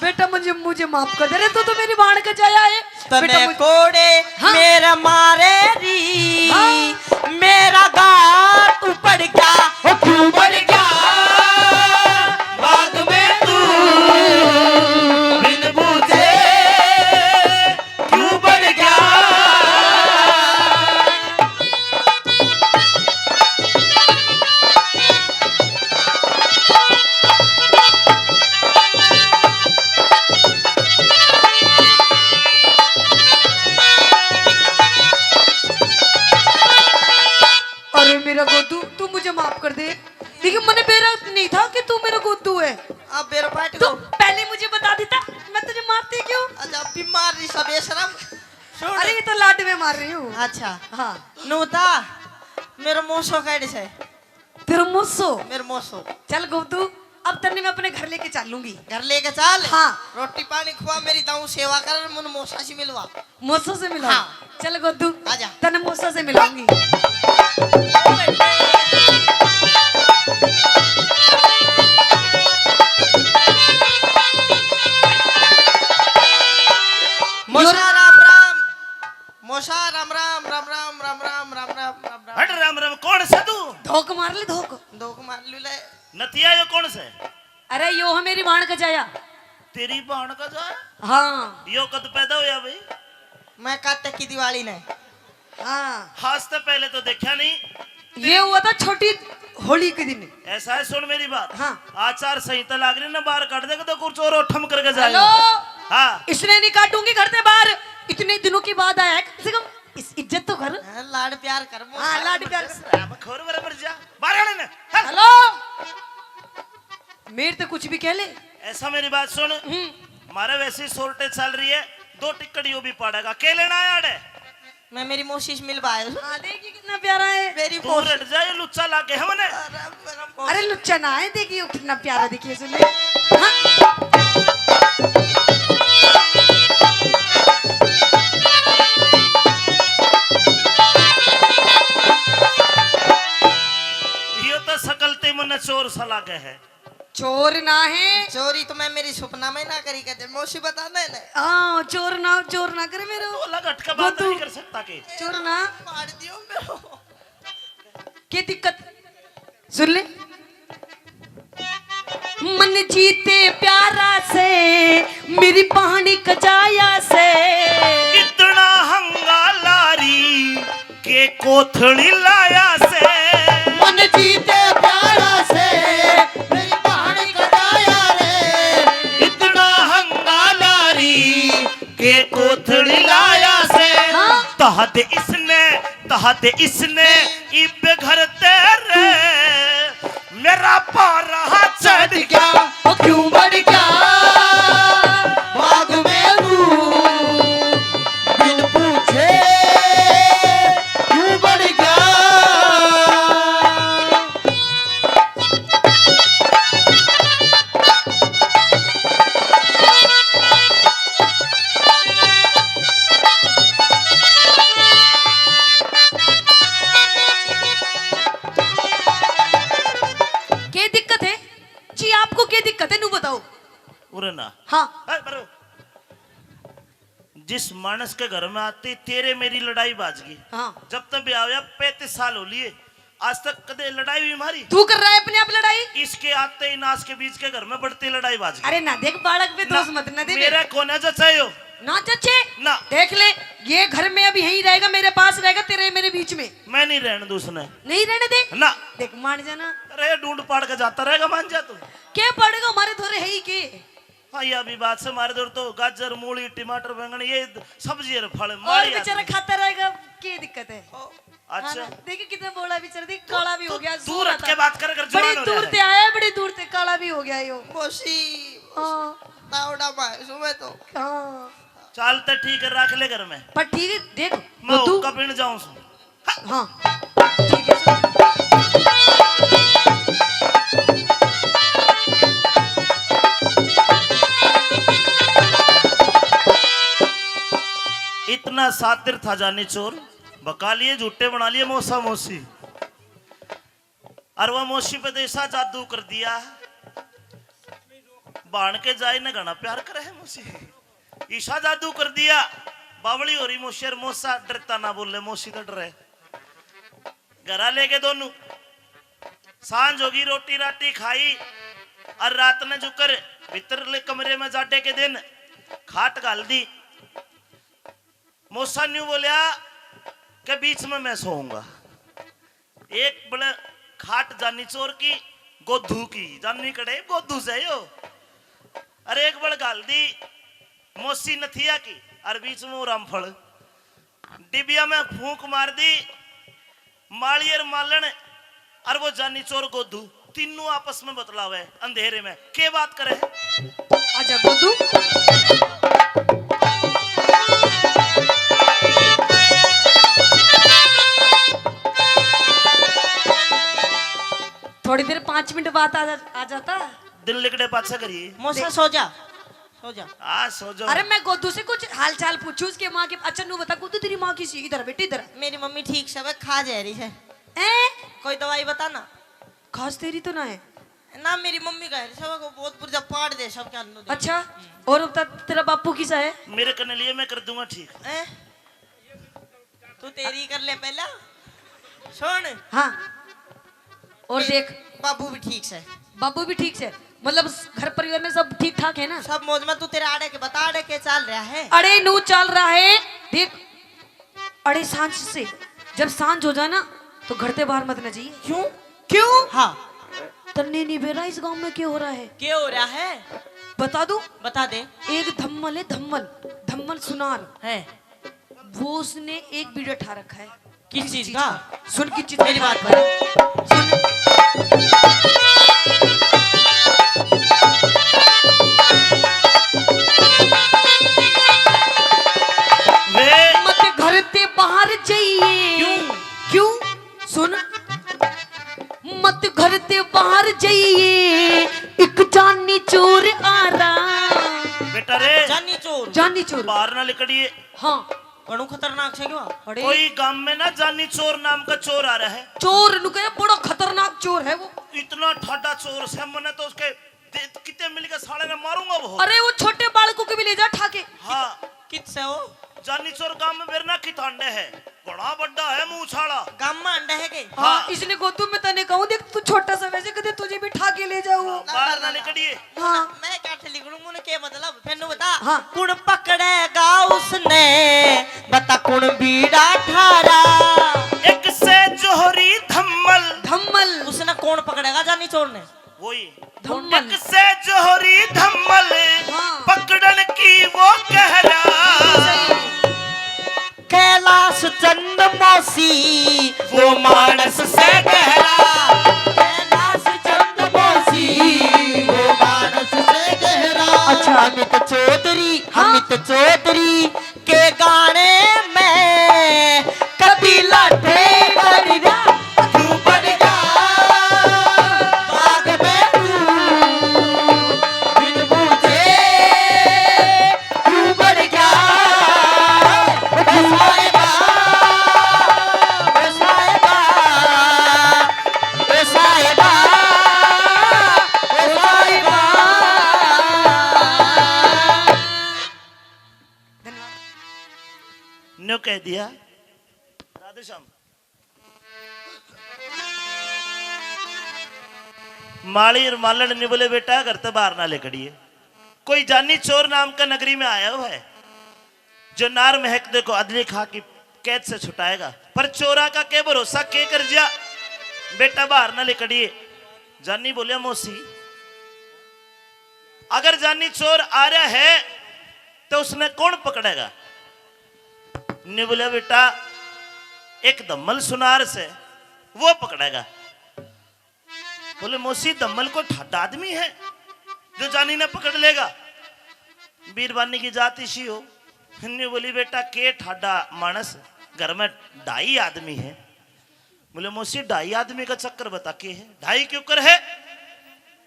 बेटा, मुझे, मुझे माफ कर दे रे, तू तो मेरी बाण का जाया है। तने बेटा, मुझे कोड़े हाँ। मेरा मारे री, हाँ। मेरा गात पड़ गया, ओ क्यों पड़ गया, बाग में तू बिन बूझे क्यों पड़ गया। अरे मेरा गोदू, तू मुझे माफ कर दे। देखिए, मैंने बेरा नहीं था कि तू मेरा गोदू है। अब बेरा पाट तू गो। पहले मुझे बता देता, मैं तुझे मारती क्यों? अच्छा, अब भी मार रही सब बेशरम। सुन। अरे, ये तो लाड में मार रही हूँ। अच्छा। हाँ। नूता, मेरा मोसो कैड से। तेरा मोसो? मेरा मोसो। चल गोदू, अब तन्ने मैं अपने घर लेके चलूंगी। घर लेके चल। हाँ। रोटी पानी खुआ, मेरी दाऊ सेवा कर, मुन मोसा से मिलवा। मोसो से मिला? हाँ। चल गोदू, आजा। तन्ने मोसो से मिलाऊंगी। मोसा राम राम। मोसा राम राम, राम राम, राम राम, राम राम, राम राम। हट राम राम, कौन से तू? धोक मार ले, धोक। धोक मार लू ले। नतिया यो कौन से? अरे यो है मेरी बाण का जाया। तेरी बाण का जाया? हाँ। यो कद पैदा होया भाई? मैं काटे की दिवाली ने। हाँ। आज तो पहले तो देखा नहीं। ये हुआ था छोटी होली के दिन। ऐसा है, सुन मेरी बात। हाँ। आचार संहिता लाग रही ना, बाहर काट दे तो कुछ और ठम करके जाए। हेलो। हाँ। इसने नहीं काटूंगी घर से बाहर। इतने दिनों के बाद आया है, कम से कम इस इज्जत तो कर। हाँ, लाड प्यार कर। हाँ, लाड प्यार कर। अब खोर बराबर जा। बाहर आने ने। हेलो। मेरे तो कुछ भी कह ले। ऐसा मेरी बात सुन। हम्म। हमारे वैसे ही shortage चल रही है, दो टिकट यो भी पड़ेगा। के लेना है आड़े? मैं मेरी मौसी से मिलवा आया हूँ। हाँ, देखिए कितना प्यारा है। मेरी तू मौसी। हट जा, ये लुच्चा लागे है मने। अरे, मेरा मौसी। अरे, लुच्चा ना है, देखिए वो कितना प्यारा, देखिए, सुन ले। हाँ। यो तो शकल ते मने चोर सा लागे है। चोर ना है। चोरी तो मैं मेरी सपना में ना करी, कहते मौसी बता दे ने। हाँ, चोर ना, चोर ना करे मेरे। तो अलग हट के बात नहीं कर सकता के? चोर ना। मार दियो मेरो। के दिक्कत? सुन ले। मन जीते प्यारा से, मेरी पहानी कजाया से। इतना हंगा लारी के कोथली लाया से। मन जीते प्यारा से, मेरी पहानी कजाया रे। इतना हंगा लारी के कोथली लाया से। हाँ। तहत इसने, तहत इसने इब घर तेरे मेरा पारा चढ़ गया, ओ क्यों बढ़ गया बाग में तू, बिन पूछे क्यों बढ़ गया। के दिक्कत है जी? आपको के दिक्कत है, नू बताओ। उरे ना। हाँ। ए, बरो। जिस मानस के घर में आते तेरे मेरी लड़ाई बाज गई। हाँ। जब तक ब्याह होया पैंतीस साल हो लिए, आज तक कदे लड़ाई हुई हमारी? तू कर रहा है अपने आप लड़ाई। इसके आते ही नाश के बीच के घर में बढ़ती लड़ाई बाज गई। अरे ना देख, बालक पे ना, दोष मत ना दे। मेरा कोना जचायो। ना जचे। ना। देख ले, ये घर में अभी यहीं रहेगा, मेरे पास रहेगा, तेरे मेरे बीच में। मैं नहीं रहने दूँ उसने। नहीं रहने दे। ना। देख, मान जाना। अरे ढूंढ पाड़ के जाता रहेगा, मान जा तू। के पड़ेगा हमारे धोरे है ही के? हाँ, यह भी बात से मारे दौड़ तो गाजर, मूली, टमाटर, बैंगन, ये सब्जी है, फल, और मारी बेचारा आदमी। खाता रहेगा, के दिक्कत है? ओ, अच्छा। हाँ ना, देखिए कितना बोला बेचारा, देख काला भी हो गया, दूर हट के बात कर, कर जवान हो रहा है। बड़ी दूर से आया, बड़ी दूर से काला भी हो गया यो। मौसी, हाँ। तावड़ा मार, सुबह तो। हाँ। चाल तो ठीक है, रख ले घर में। पर ठीक है, देख, मैं वो तू हुक्का पीने जाऊं सु। हाँ, ठीक है सर। इतना शातिर था जानी चोर, बका लिए, झूठे बना लिए मौसा मौसी। और वो मौसी पे तो ऐसा जादू कर दिया, भाण के जाए ने घना प्यार करे है मौसी। ईसा जादू कर दिया। बावली हो रही मौसी और मौसा डरता ना बोले, मौसी तो डरे। घरा लेके दोनों। सांझ होगी, रोटी राटी खाई और रात ने जुकर भीतर ले कमरे में जाडे के दिन खाट घाल दी। मौसा न्यू बोलिया कि बीच में मैं सोऊंगा। एक बड़े खाट जानी चोर की, गोधू की, जानी कड़े गोधू से यो। अरे एक बड़ घाल दी मौसी नथिया की, और बीच में वो रामफल। डिबिया में फूंक मार दी। माली और मालन और वो जानी चोर गोधू तीनों आपस में बतलावे अंधेरे में, के बात करे? आजा गोधू। थोड़ी देर, पाँच मिनट बाद आ जा-, आ जाता। दिल लिकड़े पाछा करिए। मौसा, सो जा, सो जा। आ, सो जाओ। अरे, मैं गोदू से कुछ हालचाल पूछूं उसके माँ के। अच्छा, नू बता गोदू, तेरी माँ किसी, इधर बेटी, इधर। मेरी मम्मी ठीक से, वह खा जा रही है। हैं? कोई दवाई बता ना। खास तेरी तो ना है? ना, मेरी मम्मी कह रही है, वो बहुत पुर्जा पाड़ दे सब क्या नु दे। अच्छा, और बता, तेरा बापू किसा है? मेरे कने लिए, मैं कर दूंगा ठीक। हैं? तू तेरी कर ले पहला। सुन। हाँ। और देख, बाबू भी ठीक से। बाबू भी ठीक से, मतलब घर परिवार में सब ठीक ठाक है ना? सब मौज में। तू तेरे आड़े के बता, आड़े के चल रहा है? अरे नू चल रहा है, देख, अरे सांझ से, जब सांझ हो जाए ना, तो घर से बाहर मत ना जाइए। क्यों? क्यों? हाँ। तन्ने नहीं बेरा इस गांव में क्या हो रहा है? क्या हो रहा है? बता दूं? बता दे। एक धम्मल है, धम्मल, धम्मल सुनार है। वो उसने एक बीड़ा ठा रखा है। किस चीज का? सुन, किस चीज का? मेरी बात सुन। मत घर ते बाहर जाइए। क्यों? क्यों? सुन, मत घर ते बाहर जाइए, एक जानी चोर आ रहा। बेटा रे, जानी चोर। जानी चोर। बाहर ना लिकड़िए। हाँ। घणो खतरनाक से क्यों? अरे। कोई गांव में ना जानी चोर नाम का चोर आ रहा है। चोर नु कहे, बड़ा खतरनाक चोर है वो। इतना ठाडा चोर से, मने तो उसके दे-, कितने मिल के साले ने मारूंगा बहुत। अरे वो छोटे बालकों के भी ले जा ठाके। हाँ। कित से हो? जानी चोर गांव में बेरना कित अंडे है, बड़ा बड़ा है मुंह छाला। गांव में अंडे है के? हाँ, हाँ। इसने गोतू में तने कहूं, देख तू छोटा सा वैसे, कदे तुझे भी ठाके ले जाऊं। बाहर ना लिकड़िए। हाँ। मैं क्या ठे लिकड़ूं, मुने के मतलब? फिर नु बता। हाँ। कुण पकड़ेगा उसने, बता कुण बीड़ा ठारा। एक से जोहरी धम्मल। धम्मल। उसने कौन पकड़ेगा जानी चोर ने? वही। धम्मल। एक से जोहरी धम्मल, हाँ। पकड़न की वो कहरा। कैलाश चंद मौसी, वो मानस से गहरा। कैलाश चंद मौसी, वो मानस से गहरा। अच्छा। अमित चौधरी, हाँ। अमित चौधरी के गाने में कभी लाठे बढ़ जा, तू बढ़ जा, बाग में तू बिन बूझे, तू बढ़ जा, ओ साहिबा, ओ साहिबा, ओ साहिबा, ओ साहिबा। धन्यवाद। न्यू कह दिया। राधेश्याम। माली और मालन ने बोले, बेटा, घर ते बाहर ना लिकड़िए। कोई जानी चोर नाम का नगरी में आया हुआ है, जो नार महक दे को अदली खा की कैद से छुटाएगा। पर चोरा का के भरोसा, के कर जा? बेटा, बाहर ना लिकड़िए। जानी बोलिया, मौसी, अगर जानी चोर आ रहा है, तो उसने कौन पकड़ेगा? ने बोला, बेटा, एक धम्मल सुनार से, वो पकड़ेगा। बोले, मौसी, धम्मल को ठाडा आदमी है जो जानी ने पकड़ लेगा? बीरबानी की जात इसी हो। ने बोली, बेटा, के ठाडा मानस, घर में ढाई आदमी है। बोले, मौसी, ढाई आदमी का चक्कर बता के है, ढाई क्यों कर है?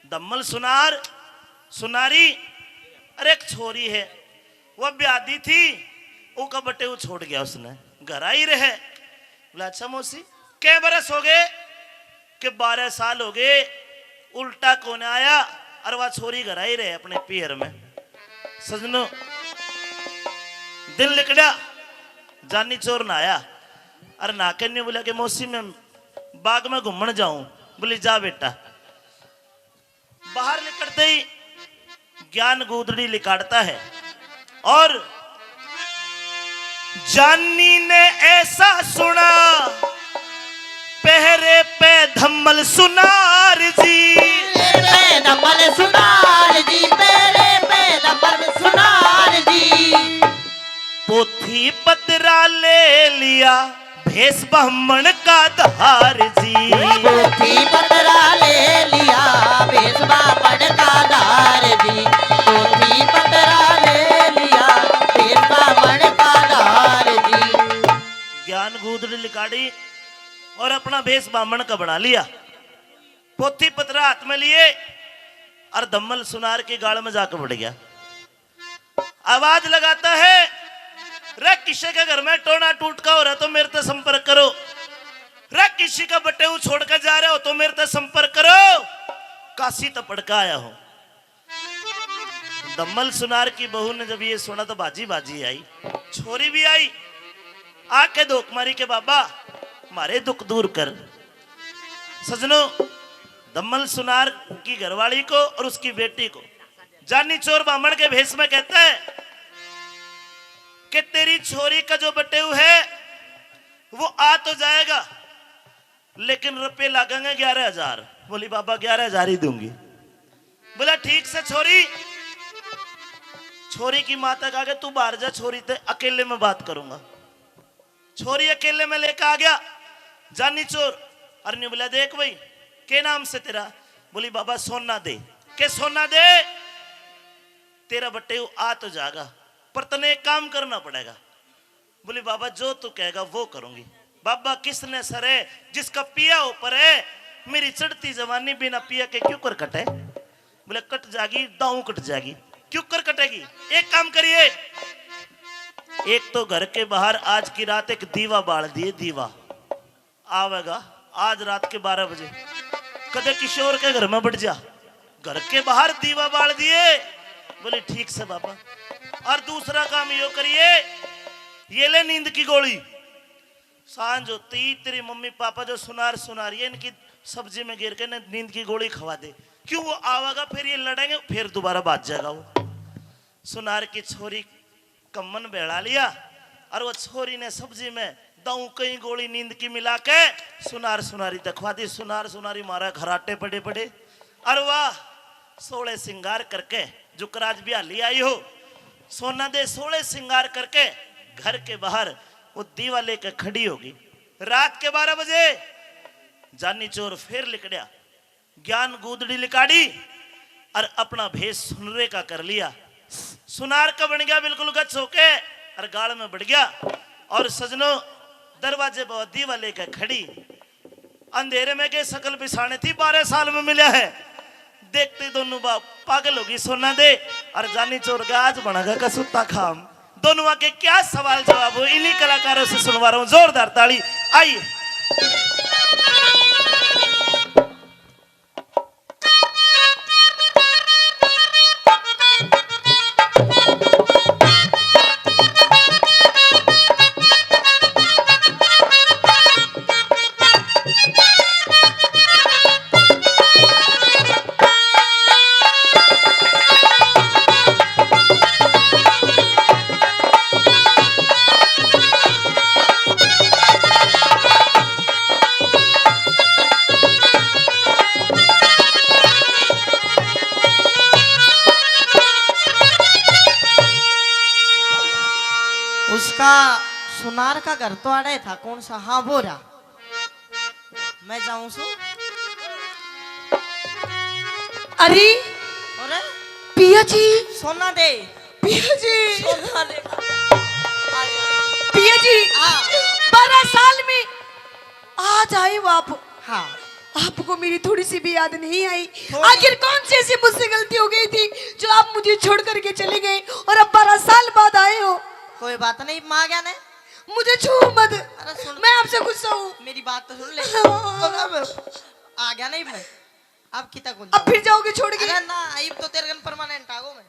धम्मल सुनार, सुनारी, अरे एक छोरी है, वो ब्याह दी थी, उका बटेऊ छोड़ गया उसने, घर आई रहे। बोला, अच्छा मौसी, कै बरस हो गए? कि बारह साल हो गए, उल्टा कोन्या आया, और वह छोरी घर आई रहे अपने पीहर में। सजनो, दिन लिकड़ा, जानी चोर नहाया, और नहा के न्यू बोला कि मौसी, मैं बाग में घूमण जाऊं। बोली, जा बेटा। बाहर निकलते ही ज्ञान गूदड़ी लिकाड़ता है और जानी ने ऐसा सुना, पहरे पे धम्मल सुनार जी। पहरे पे धम्मल सुनार जी, पहरे पे धम्मल सुनार जी। पोथी पतरा ले लिया, भेस बामण का धार जी। पोथी पतरा ले लिया, भेस बामण का धार जी। पोथी पतरा ले लिया, भेस बामण का धार जी। ज्ञान गूदड़ी लिकाड़ी और अपना भेस बामण का बना लिया। पोथी पतरा हाथ में लिए और धम्मल सुनार के गाल में जाकर पड़ गया। आवाज लगाता है, रे किसी के घर में टोना टूटका हो रहा तो मेरे ते संपर्क करो। रे किसी का बटेऊ छोड़ के जा रहे हो तो मेरे ते संपर्क करो। काशी तो पढ़ के आया हूं। धम्मल सुनार की बहू ने जब ये सुना तो बाजी बाजी आई, छोरी भी आई, आके धोक मारी के, बाबा, मारे दुख दूर कर। सजनों, धम्मल सुनार की घरवाली को और उसकी बेटी को जानी चोर बामण के भेष में कहता है कि तेरी छोरी का जो बटेऊ है वो आ तो जाएगा, लेकिन रुपये लागेंगे ग्यारह हजार। बोली, बाबा, ग्यारह हजार ही दूंगी। बोला, ठीक से छोरी। छोरी की माता कहा के तू बाहर जा, छोरी ते अकेले में बात करूंगा। छोरी अकेले में लेकर आ गया जानी चोर। अर न्यू बोला, देख भाई, के नाम से तेरा? बोली, बाबा, सोना दे। के सोना दे? तेरा बटेऊ आ तो जाएगा, पर तने एक काम करना पड़ेगा। बोली, बाबा, जो तू कहेगा वो करूंगी। बाबा, किसने सर है जिसका पिया ऊपर है? मेरी चढ़ती जवानी बिना पिया के क्यों कर कटे? बोले, कट जागी, दाऊ कट जागी। क्यों कर कटेगी? एक काम करिए, एक तो घर के बाहर आज की रात एक दीवा बाल दिए, दीवा आवेगा आज रात के बारह बजे, कदे किसी और के घर में बैठ जा, घर के बाहर दीवा बाल दिए। बोले, ठीक से बाबा। और दूसरा काम यो करिए, ये ले नींद की गोली, सांझ होती तेरी मम्मी पापा जो सुनार सुनार ये इनकी सब्जी में गिर के ना नींद की गोली खवा दे। क्यों, वो आवेगा, फिर ये लड़ेंगे, फिर दोबारा भाग जाएगा वो। सुनार की छोरी कम्मन बेला लिया और वो छोरी ने सब्जी में दऊ कई गोली नींद की मिला के सुनार सुनारी ते खवा दी। सुनार सुनारी मारा घराटे पड़े पड़े। और वाह, सोलह सिंगार करके जुकराज बिहाली आई हो, सोना दे सोलह सिंगार करके घर के बाहर वो दीवा लेके खड़ी होगी। रात के बारह बजे जानी चोर फिर लिकड़या, ज्ञान गूदड़ी लिकाड़ी और अपना भेष सुनरे का कर लिया। सुनार का बन गया बिल्कुल गच होके और गाल में बढ़ गया। और सजनों, दरवाजे पर दीवा लेके खड़ी, अंधेरे में के शकल पिछाने थी, बारह साल में मिला है। देखते दोनों बाप पागल होगी, सोना दे और जानी चोर का आज बनेगा कसूता खाम। दोनों आके क्या सवाल जवाब हो, इन्हीं कलाकारों से सुनवा रहा हूँ। जोरदार ताली। आइए। उसका सुनार का घर तो आड़े था, कौन सा? हाँ, वो रहा। मैं जाऊं सु। अरे, अरे, पिया जी। सोना दे। पिया जी। सोना दे। पिया जी। हाँ। बारह साल में आज आए हो आप। हाँ। आपको मेरी थोड़ी सी भी याद नहीं आई? थोड़ी। आखिर कौन सी ऐसी मुझसे गलती हो गई थी जो आप मुझे छोड़ करके चले गए और अब बारह साल बाद आए हो? कोई बात नहीं, माँ क्या ने? मुझे छू मत। अरे सुन। मैं आपसे गुस्सा हूँ। मेरी बात तो सुन ले। हाँ। आ गया ना इब मैं। अब किता कौन अब फिर जाऊंगा? जाओगे छोड़ के? अरे ना, इब तो तेरे कन परमानेंट आ गो मैं।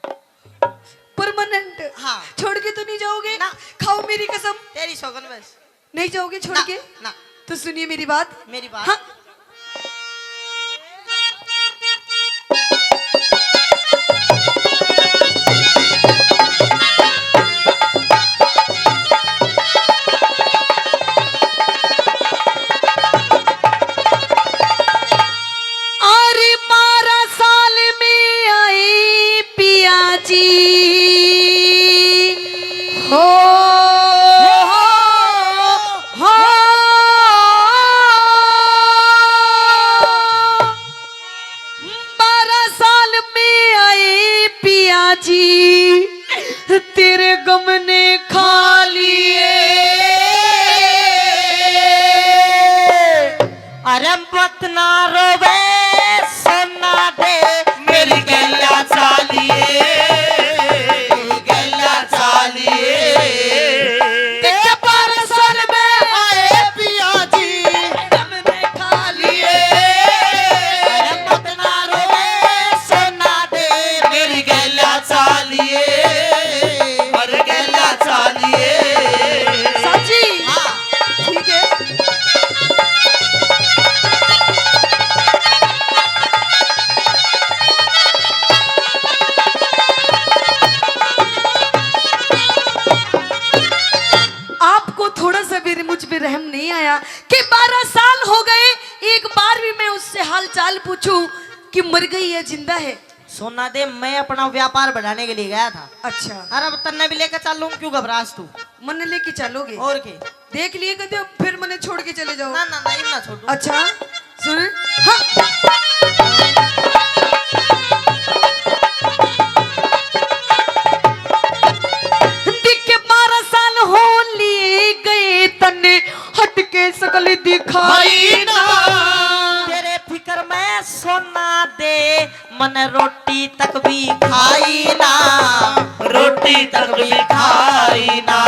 परमानेंट? हाँ। छोड़ के तो नहीं जाओगे? ना। खाओ मेरी कसम। तेरी सौगन बस। नहीं जाओगे छोड़ ना, के? ना। तो सुनिए मेरी बात। मेरी बात। हाँ। अरे बारह साल में आए पिया जी। हो, हो, हो। बारह साल में आए पिया जी, तेरे गम ने खा लिए। अरे मत ना रोवे सोना दे, मेरी गैला चालिए, गैला चालिए। तेरे परसन में आए पिया जी, हमने खा लिए। अरे मत ना रोवे सोना दे, मेरी गैला चालिए, और गैला चालिए। साची? हाँ। ठीक है। आपको थोड़ा सा भी मुझ पे रहम नहीं आया कि बारह साल हो गए, एक बार भी मैं उससे हाल चाल पूछूं कि मर गई या जिंदा है? सोना दे, मैं अपना व्यापार बढ़ाने के लिए गया था। अच्छा। अरे अब तन्ने भी लेके चलूं, क्यों घबरास तू? मन्ने लेके चलोगे? और के? देख लिए कदे, फिर मन्ने छोड़ के चले जाओ। ना, ना, ना, इब ना छोड़ू। अच्छा, सुन। हाँ। दिखे बारह साल हो लिए गए तन्ने, हट के शकल दिखाई ना। तेरे फिक्र में सोना दे, मन रोटी तक भी खाई ना, रोटी तक भी खाई ना।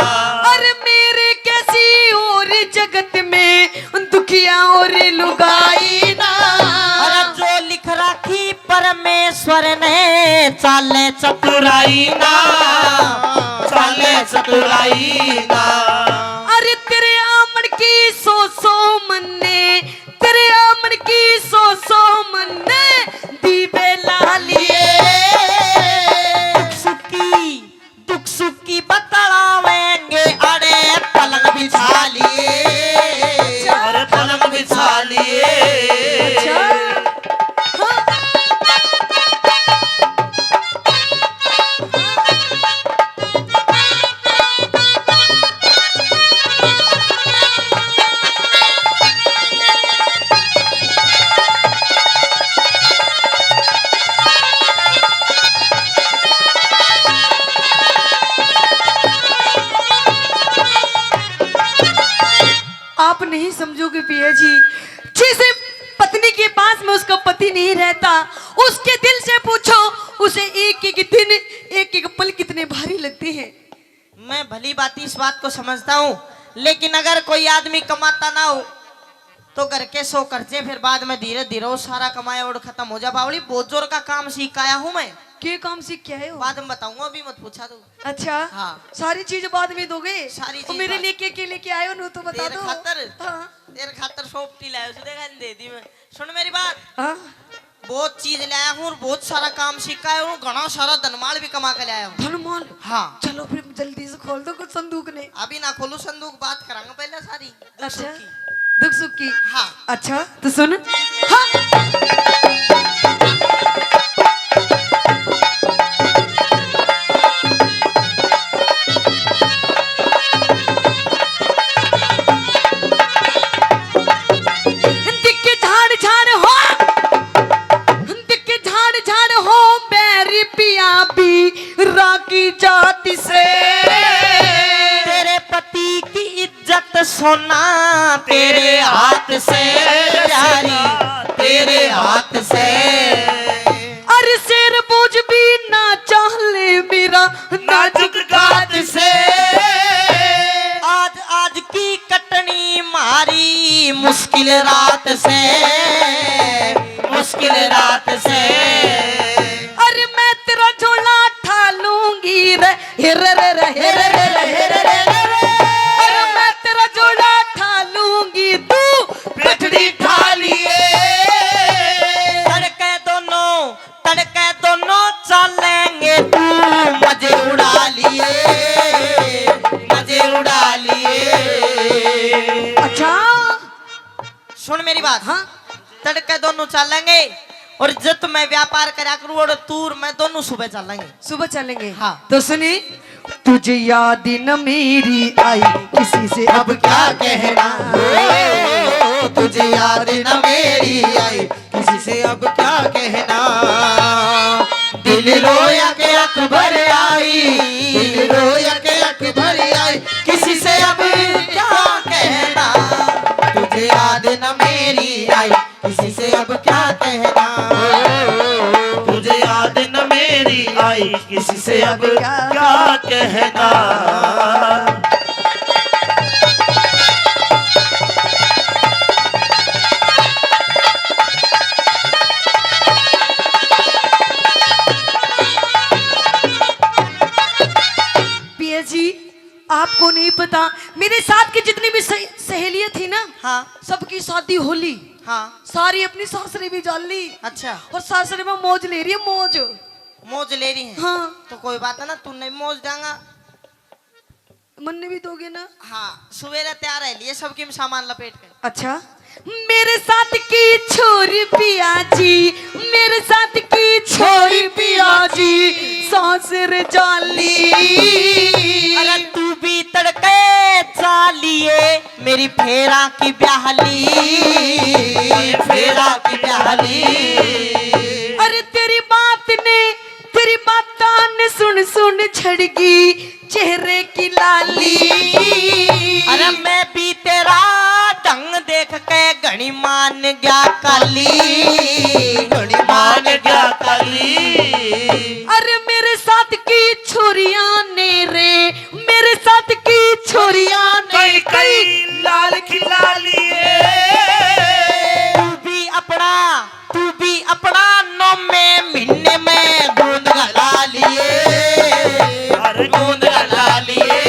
अरे मेरे कैसी और जगत में दुखिया और लुगाई ना। अरे जो लिख राखी परमेश्वर ने, चाले चतुराई ना, चाले चतुराई ना। अरे तेरे आमण की सौ सौ मन्ने, तेरे आमण की सौ सौ मन्ने दीवे ला लिए। दुख सुख की, दुख सुख की बतलावेंगे, अरे पलंग बिछा लिए, अरे पलंग बिछा लिए। अच्छा। हाँ। आप नहीं समझोगे पिया जी, जिस पत्नी के पास में उसका पति नहीं रहता, उसके दिल से पूछो, उसे एक एक दिन, एक एक पल कितने भारी लगते हैं। मैं भली भांति इस बात को समझता हूँ, लेकिन अगर कोई आदमी कमाता ना हो तो घर के सौ खर्चे, फिर बाद में धीरे धीरे वो सारा कमाया और खत्म हो जा। बावली, बहुत जोर का काम सीख आया हूँ मैं। के काम सीख के आए हो? बाद में बताऊंगा, अभी मत पूछा तू। अच्छा। हाँ। सारी चीज बाद में दोगे? सारी तो चीज मेरे बाद। लिए के के लेके आए हो, नु तो बता तेरे दो। खातर। हाँ। तेरे खातर सोपटी लाया, उसने देखा, दे दी मैं। सुन मेरी बात। हाँ। बहुत चीज लाया हूँ और बहुत सारा काम सीखा है और घना सारा धनमाल भी कमा के लाया हूँ। धनमाल? हाँ। चलो फिर जल्दी से खोल दो कुछ संदूक ने। अभी ना खोलू संदूक, बात करांगे पहले सारी। दुख अच्छा। सुख की। दुख सुख की। हाँ। अच्छा, तो सुन। हाँ। दिख झाड़ झाड़ हो, दिख झाड़ झाड़ हो, बैरी पिया भी रागी जाति से। तेरे पति की इज्जत सोना तेरे हाथ से, प्यारी, तेरे हाथ से। अरे शेर बूझ भी ना चाले मेरा नाजुक गात से। आज, आज की कटनी मारी मुश्किल रात से। किल रात से। अरे मैं तेरा झोला ठा लूंगी रे, हिर रे रे, हिर रे रे, हिर रे रे। अरे मैं तेरा झोला ठा लूंगी, तू गठड़ी ठा लिए। तड़के दोनों, तड़के दोनों चालेंगे, तू मजे उड़ा लिए, मजे उड़ा लिए। अच्छा, सुन मेरी बात। हाँ। तड़के दोनों चालेंगे और जब मैं व्यापार करा करूँ और तू और मैं दोनों सुबह चलेंगे। सुबह चलेंगे। हाँ। तो सुनी, तुझे याद न मेरी आई, किसी से अब क्या कहना। ओ, तुझे याद न मेरी आई, किसी से अब क्या कहना। दिल रोया के अकबर आई, दिल रोया के अकबर आई, किसी से अब क्या कहना। तुझे याद न मेरी आई, किसी से अब क्या कहना। तुझे याद न मेरी आई, किसी से अब क्या कहना। पिया जी, आपको नहीं पता, मेरे साथ की जितनी भी सहे-, सहेलियां थी ना, हाँ। सबकी शादी हो ली। हाँ। सारी अपनी सासरे भी जाल ली। अच्छा। और सासरे में मौज ले रही है, मौज। मौज ले रही है? हाँ। तो कोई बात है ना, तू नहीं मौज देंगा। मन्ने भी दोगे ना? हाँ, सवेरे तैयार है लिए सब कीम सामान लपेट के। अच्छा। मेरे साथ की छोरी पिया जी, मेरे साथ की छोरी पिया जी, सासर जाली। अरे तू भी तड़के चालिए, मेरी फेरा की ब्याहली, फेरा की ब्याहली। अरे तेरी बात ने, तेरी बातां ने सुन सुन झड़गी चेहरे की लाली। अरे मैं भी तेरा ढंग देख के घणी मान गया काली, घणी मान गया काली। अरे मेरे साथ की छोरियां ने रे, मेरे साथ की छोरियां ने कई, कई लाल खिला लिए। तू भी अपना, तू भी अपना नौमे महीने में गोंद गला लिए, अरे गोंद गला लिए।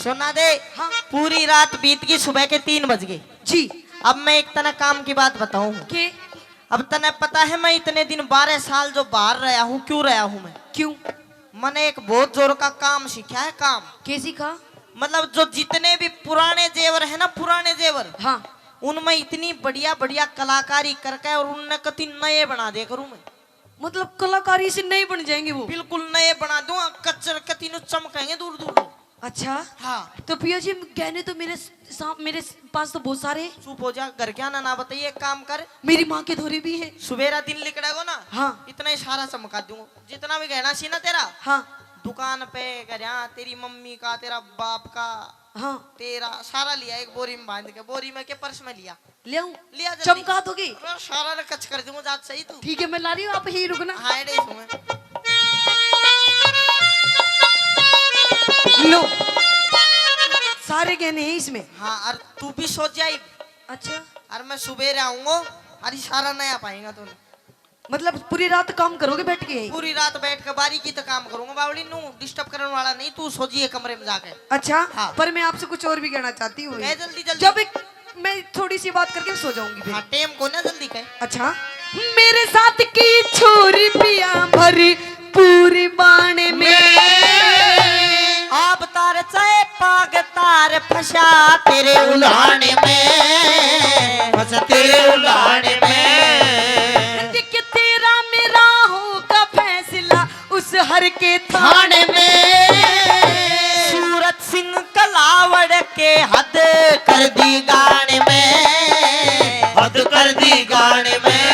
सुना दे। हाँ। पूरी रात बीत गई, सुबह के तीन बज गए। जी। अब मैं एक तने काम की बात बताऊं। के? अब तने पता है, मैं इतने दिन, बारह साल जो बाहर रहा हूँ, क्यों रहा हूँ मैं? क्यों? मैंने एक बहुत जोर का काम सीखा है, काम। के सीखा? मतलब, जो जितने भी पुराने जेवर है ना, पुराने जेवर, हाँ। उनमें इतनी बढ़िया बढ़िया कलाकारी करके और उनने कति नए बना दे करूँ मैं। मतलब, कलाकारी से नए बन जाएंगे वो? बिल्कुल नए बना दूँ, कच्चर कति नु चमकेंगे दूर दूर। अच्छा। हाँ। तो पिया जी, गहने तो मेरे सा-, मेरे पास तो बहुत सारे हैं। चुप हो जा, घर क्या ना, ना बताइए, एक काम कर। मेरी माँ के धोरे भी है। सुबेरा दिन लिकड़ेगो ना, हाँ। इतना ही सारा चमका दूंगा, जितना भी गहना सी ना तेरा। हाँ। दुकान पे, घर, हाँ, तेरी मम्मी का, तेरा बाप का, हाँ। तेरा सारा लिया, एक बोरी में बांध के, बोरी में के, पर्स में लिया। ले आऊं? लिया जल्दी। चमका दोगी? अरे, सारा ने कच कर दूंगा, जात सही तू। ठीक है, मैं ला रही हूँ, आप यहीं रुकना। हाँ, एडे ही हूँ मैं। लो, सारे गहने हैं इसमें। हाँ, और तू भी सो जाए। अच्छा। और मैं सुबह आऊंगा, अरे सारा नया पाएगा तूने। मतलब पूरी रात काम करोगे बैठ के? पूरी रात बैठ के बारीकी तो काम करूंगा बावली, नू डिस्टर्ब करने वाला नहीं, तू सो जिए कमरे में जाके। अच्छा, हाँ। पर मैं आपसे कुछ और भी कहना चाहती हूँ। कह जल्दी, जल्दी। जब एक, मैं थोड़ी सी बात करके सो जाऊंगी फिर। हाँ, टेम को ना जल्दी कह। अच्छा। मेरे साथ की छोरी पिया भरी पूरी बाण में। आप तार चाहे पाग तार फंसा तेरे उल्हाने में, फंसा तेरे उल्हाने में। देख तेरा मेरा होगा फैसला उस हर के थाने में। सूरत सिंह कलावड़ के हद कर दी गाने में, हद कर दी गाने में।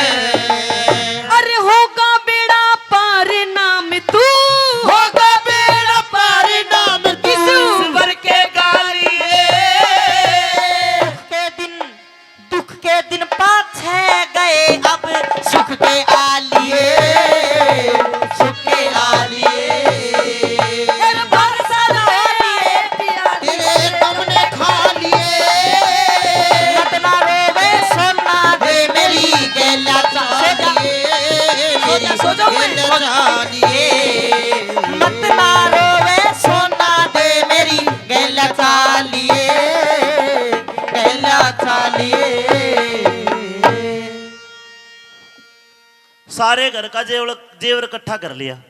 हो जाऊं मैं। गेला चालिए। मत ना रोवे सोना दे मेरी, गेला चालिए, गेला चालिए। सारे घर का जेवर, जेवर इकट्ठा कर लिया।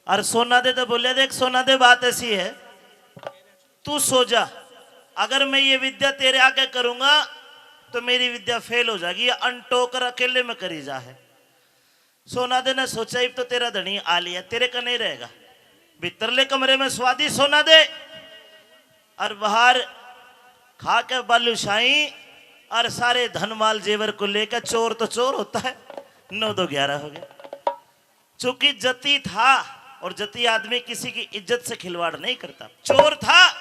और सोना दे तो बोले, "देख सोना दे, बात ऐसी है, तू सो जा, अगर मैं ये विद्या तेरे आगे करूंगा तो मेरी विद्या फेल हो जाएगी, ये अनटोकर अकेले में करी जा है।" सोना दे ने सोचा, "इब तो तेरा धनी आ लिया, तेरे का नहीं रहेगा, भीतरले कमरे में स्वादी सोना दे।" और बाहर खा के बालूशाही और सारे धन माल जेवर को लेकर, चोर तो चोर होता है, नौ दो ग्यारह हो गया। चूंकि जती था, और जती आदमी किसी की इज्जत से खिलवाड़ नहीं करता। चोर था,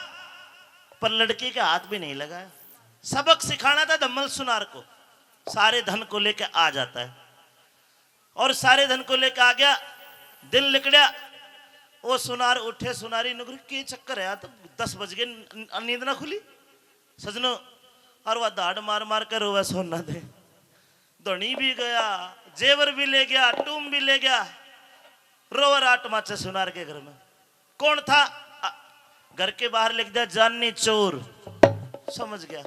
पर लड़की के हाथ भी नहीं लगाया। सबक सिखाना था धम्मल सुनार को, सारे धन को लेके आ जाता है। और सारे धन को लेके आ गया, दिन लिकड़या, वो सुनार उठे, सुनारी नुकरी, "के चक्कर है, तो दस बज गए, न-, नींद ना खुली?" सजनो, और वह दाड़ मार मार के रोवे सोना दे। धनी भी गया, जेवर भी ले गया, टूम भी ले गया। रोवे रात माचे सुनार के घर में। कौन था? अ, घर के बाहर लिख दिया, "जानी चोर।" समझ गया।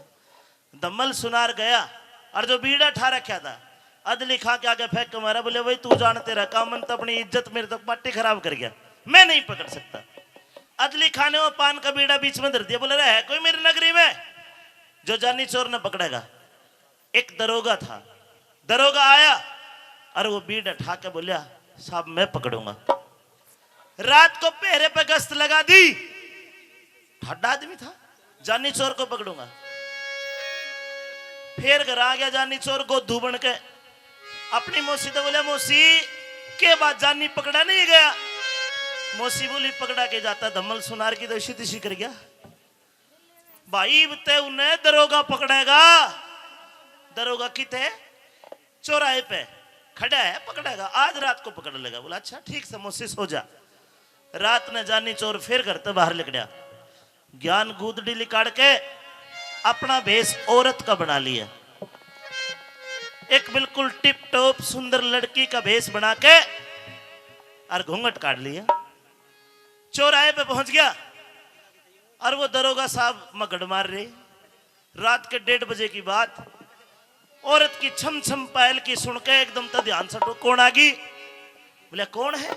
धम्मल सुनार गया और जो बीड़ा ठा रखा था, अदली खां के आगे फेंक के मारा, बोले, "भाई तू जान तेरा काम, मन तो अपनी इज्जत मेरे तक पार्टी खराब कर गया, मैं नहीं पकड़ सकता।" अदली खां ने वो पान का बीड़ा बीच में धर दिया, बोले, "रहे कोई मेरी नगरी में जो जानी चोर ने पकड़ेगा?" एक दरोगा था, दरोगा आया और वो बीड़ा ठा के बोलिया, "साहब, मैं पकड़ूंगा।" रात को पहरे पे गश्त लगा दी, ठाडा आदमी था, "जानी चोर को पकड़ूंगा।" फिर घर आ गया जानी चोर गोधू बन के, अपनी मौसी तो बोलिया, "मौसी, के बात, जानी पकड़ा नहीं गया?" मौसी बोली, "पकड़ा के जाता, धम्मल सुनार की तो इसी तिसी कर गया।" भाई, इब ते उन्हें दरोगा पकड़ेगा। दरोगा किते? चौराहे पे खड़ा है, पकड़ेगा, आज रात को पकड़ लेगा। बोला, "अच्छा, ठीक से मौसी, सो जा।" रात ने जानी चोर फिर घर ते बाहर लिकड़या, ज्ञान गूदड़ी लिकाड़ के अपना भेष औरत का बना लिया। एक बिल्कुल टिप टॉप सुंदर लड़की का भेष बना के और घूंघट काट लिया। चौराहे पे पहुंच गया और वो दरोगा साहब मगड़ मार रहे। रात के डेढ़ बजे की बात, औरत की छम छम पायल की सुन के एकदम तो ध्यान सटो, कौन आ गई? बोले, "कौन है?"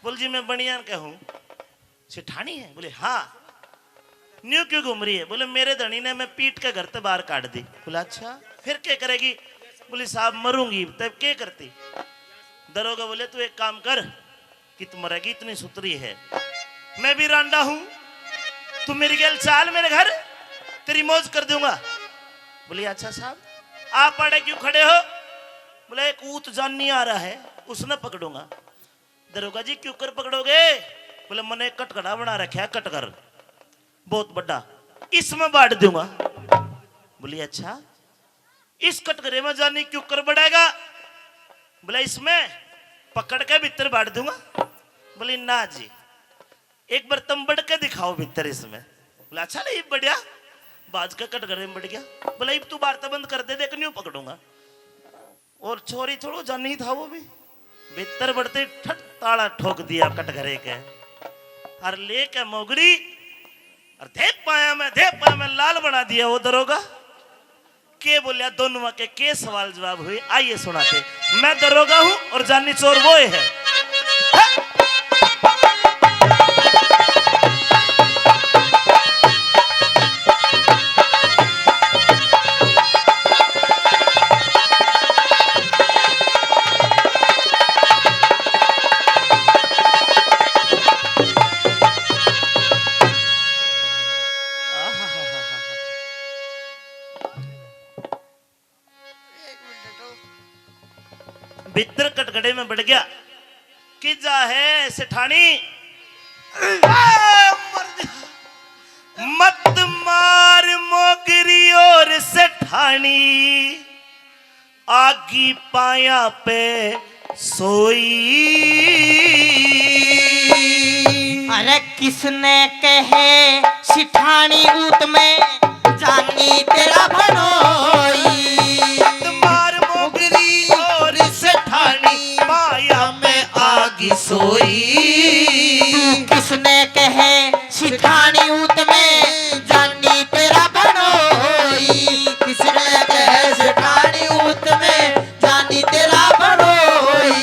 बोल, "जी, मैं बनियान का हूँ।" "सेठानी है?" बोले, "हाँ।" "न्यू क्यों घूम रही है?" बोले, "मेरे धनी ने मैं पीट के घर से बाहर काट दी।" बोला, "अच्छा, फिर क्या करेगी?" बोली, "साहब, मरूंगी।" "तब क्या करती?" दरोगा बोले, "तू एक काम कर, कि तू मरेगी, इतनी सुतरी है, मैं भी रांडा हूं, तू मेरी गेल चाल मेरे घर, तेरी मौज कर दूंगा।" बोली, "अच्छा साहब, आप आड़े क्यों खड़े हो?" बोले, "एक ऊत जानी आ रहा है, उसने पकड़ूंगा।" "दरोगा जी, क्यों कर पकड़ोगे?" बोले, "मैंने एक कटघरा बना रखा है, कटघर बहुत बड़ा, इसमें बांट दूंगा।" बोली, "अच्छा, इस कटघरे में जानी क्यों कर बढ़ेगा?" बोला, "इसमें पकड़ के भीतर बांट दूंगा।" बोली, "ना जी, एक बार तुम बढ़ के दिखाओ भीतर इसमें।" बोला, "अच्छा, ले, बढ़िया।" बाज का कटघरे में बढ़ गया। बोला, "इब तू बारता बंद कर दे, देख, न्यू पकड़ूंगा।" और छोरी थोड़ो जानी था वो भी, भीतर बढ़ते ठट ताला ठोक दिया कटघरे के, और लेके मोगरी और धे पाया में, धे पाया में लाल बना दिया वो दरोगा। के बोलिया, दोनों के, के सवाल जवाब हुए, आइए सुनाते। मैं दरोगा हूं और जानी चोर वो है। भीतर कटघरे में बढ़ गया। किजा है सेठानी? आ, मर जा। मत मार मोगरी और सेठानी, आगी पाया पे सोई। अरे किसने कहे सिठानी ऊत में जानी तेरा भनोई। मत मार मोगरी और सेठानी, पाया में आगी सोई। तू किसने कहे सिठानी ऊत में जानी तेरा बड़ोई। किसने कहे सिठानी ऊत में जानी तेरा बड़ोई।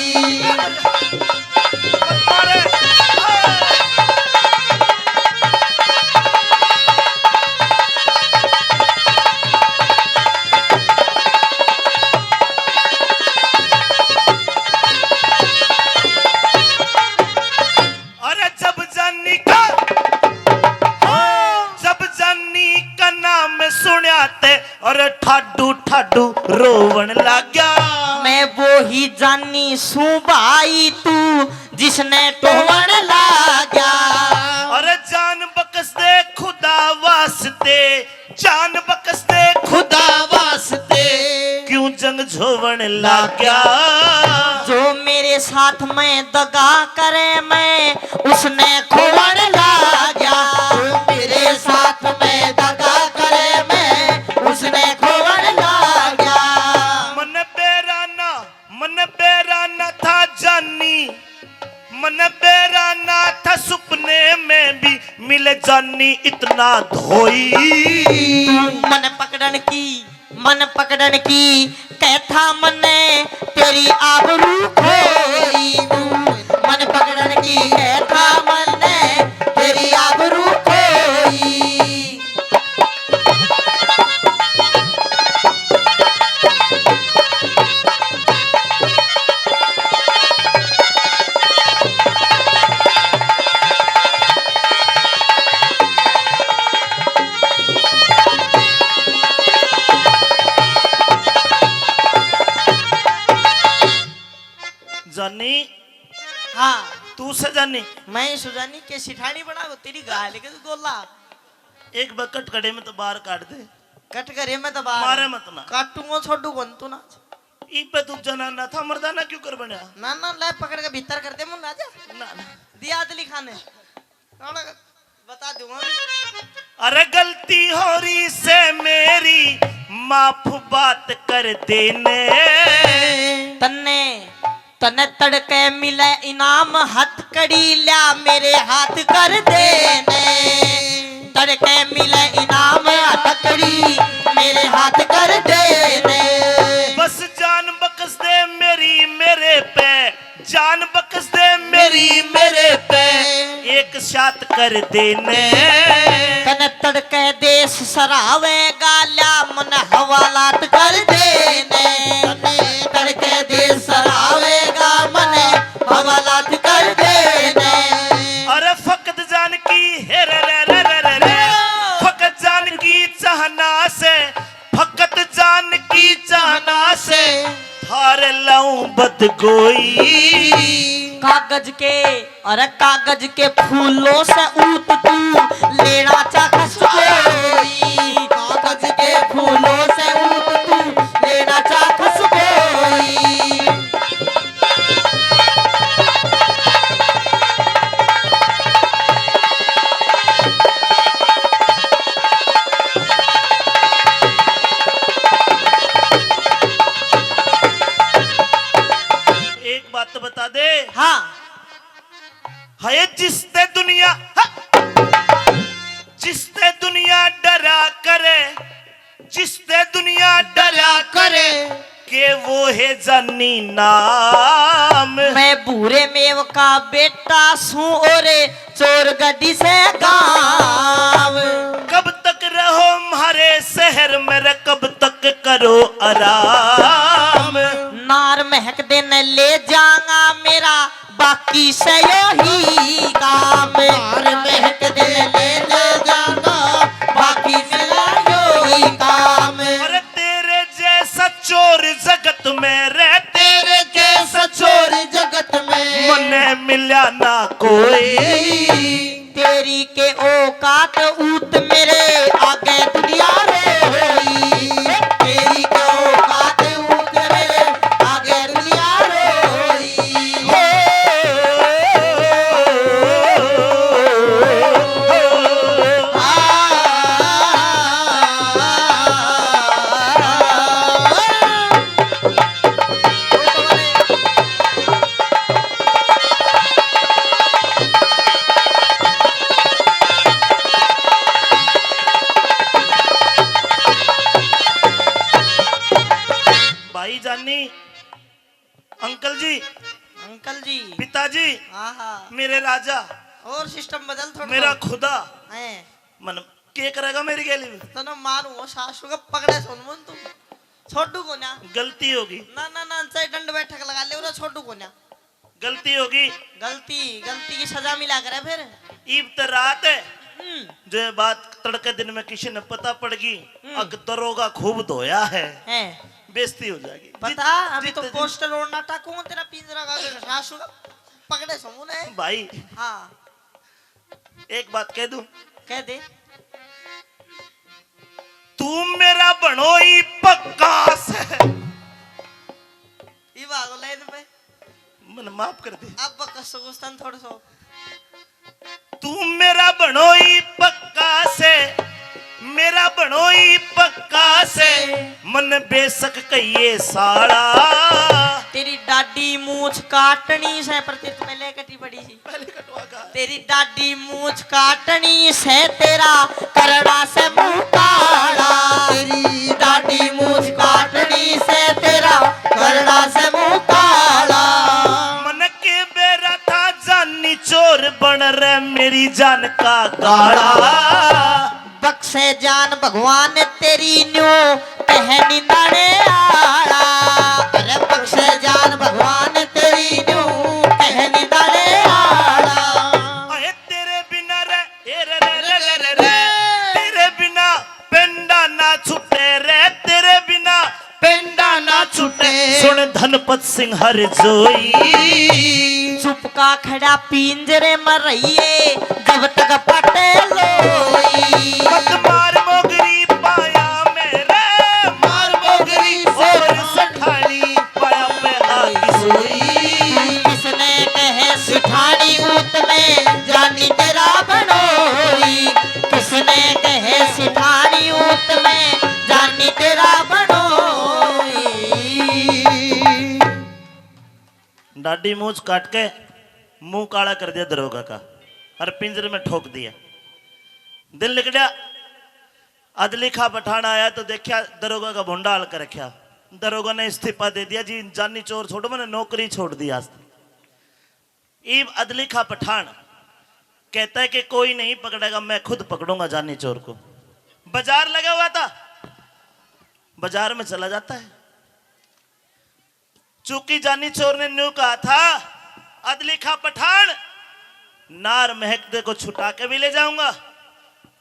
अरे जब जानी का, जब जानी का नाम सुनया ते, अरे ठाडू ठाडू रोवण लाग्या। मैं वो ही जानी सूं भाई तू जिसने टोवण लाग्या। अरे जान बख्श दे खुदा वास्ते, जान बख्श दे खुदा वास्ते, क्यों जंग झोवण लाग्या। जो मेरे साथ में दगा करे मैं उसने खोवण लाग्या। जो मेरे साथ में दगा करे मैं उसने खोवण लाग्या। मन बेरा ना, मन बेरा ना था जानी, मन बेरा ना था सुपने में भी मिले जानी इतना धोई। मन पकड़न की, मन पकड़न की कहता मन्ने तेरी आबरू खोई। मन पकड़न की कहता मन्ने तेरी आबरू खोई। जानी, हाँ। तू से जानी? मैं ही सुजानी के सिठानी बना को तेरी गाल के गोला। एक बार कटघरे में तो बाहर काट दे। कटघरे में तो बाहर। मारे मत ना। काटूंगा, छोड़ू कौन तू ना। ई पे तू जनाना था, मर्दाना क्यों कर बना? ना, ना, ले पकड़ के भीतर कर दे मुन्ना जा। ना, ना। दिया आदली खाने। कौन बता दूंगा। अरे गलती हो रही से मेरी, माफ बात कर देने। तन्ने, तन्ने तड़के मिले इनाम, हथकड़ी ल्या मेरे हाथ कर देने। तड़के मिले इनाम, हथकड़ी मेरे हाथ कर देने। बस जान बख्श दे मेरी मेरे पे, जान बख्श दे मेरी मेरे पे, एक साथ कर देने। तने तड़के देश सरावेगा ल्या, मन हवालात कर देने। तने तड़के देश सरावेगा, मन हवालात कर देने। अरे फकत जान की हे रे रे रे रे रे रे, फकत जान की चाहना से, फकत जान की चाहना से थारे लाऊं बदगोई। कागज के, अरे कागज के फूलों से ऊत तू लेना चाह खुशबोई। कागज के फूलों से ऊत तू लेना चाह खुशबोई। एक बात तो बता दे। हाँ। है जिसते दुनिया, हाँ। जिसते दुनिया डरा करे, जिसते दुनिया डरा करे, के वो है जानी नाम। मैं भूरे मेव का बेटा सूं और चोर गड्डी से गाँव। कब तक रहो म्हारे शहर में रे, कब तक करो आराम। नार महक दिन ले जाऊंगा मेरा, बाकी से यो ही काम। नार महक दिन ले जाऊंगा, बाकी से यो ही काम। अरे तेरे जैसा चोर जगत में रे, तेरे जैसा चोर जगत में मने मिला ना कोई। तेरी के औकात ऊत मेरे आगे दुनिया रोई। तेरी के औकात ऊत मेरे आगे दुनिया रोई। हो, हो, आ, पिताजी, हाँ, हाँ। मेरे राजा, और सिस्टम बदल थोड़ा मेरा सा। खुदा, हैं। मन के करेगा मेरी गैली में? तने मारूंगा सासू का पकड़े सुन मन तू। छोड़ू कोन्या। गलती होगी। ना, ना, ना, चाहे दंड बैठक लगा ले, उन्हें छोड़ू कोन्या। गलती होगी। गलती, गलती की सजा मिला करे फिर। ईब तो रात है। हम्म। जो ये बात तड़के दिन में किसी ने पता पड़ गई, हम्म। अक दरोगा खूब धोया है। हैं। बेइज्जती हो जाएगी। पता, जित-, अभी जित-, तो जित-, पोस्टर और नाटक कौन तेरा पिंजरा का सासू का पकड़े समूह ने। भाई। हाँ। एक बात कह दूं? कह दे। तू मेरा बणोई पक्का से। ये भागो लाइन पे। मन माफ कर दे। अब पक्का सो गुस्तान थोड़ा सो। तू मेरा बणोई पक्का से, मेरा बणोई पक्का से, मन बेशक कहिए साला। तेरी डाडी मूछ काटनी से, पर तेरे तो पहले कटी पड़ी थी। पहले कटवा का। तेरी डाडी मूछ काटनी से, तेरा करना से मुंह काला। तेरी डाडी मूछ काटनी से, तेरा करना से मुंह काला। मन के बेरा था जानी चोर बन रे, मेरी जान का गाला। बख्शे जान भगवान तेरी न्यू कहनी दाने आला। अरे बख्शे जान भगवान तेरी न्यू कहनी दाने आला। अरे तेरे बिना रे, ए रे रे रे रे रे रे। तेरे बिना पेंडा ना छूटे रे, तेरे बिना पेंडा ना छूटे। सुन धनपत सिंह हर जोई। चुप का खड़ा पिंजरे में रहिए, जब तक पटे लोई। मत मार मोगरी पाया मेरे, मार मोगरी और सठानी पाया पे आगी सोई। किसने कहे सिठानी ऊत में जानी तेरा बनोई। किसने कहे सिठानी ऊत में जानी तेरा बनोई। डाडी मूछ काट के मुंह काला कर दिया दरोगा का और पिंजरे में ठोक दिया। दिन लिकड़या, अदली खां पठान आया तो देखा दरोगा का भुंडा हाल कर रखा। दरोगा ने इस्तीफा दे दिया जी, जानी चोर छोड़ो, मैंने नौकरी छोड़ दी आज। ईब अदली खां पठान कहता है कि कोई नहीं पकड़ेगा, मैं खुद पकड़ूंगा जानी चोर को। बाजार लगा हुआ था, बाजार में चला जाता है। चूंकि जानी चोर ने न्यू कहा था, अदली खां पठान, नार महकदे को छुटा के भी ले जाऊंगा,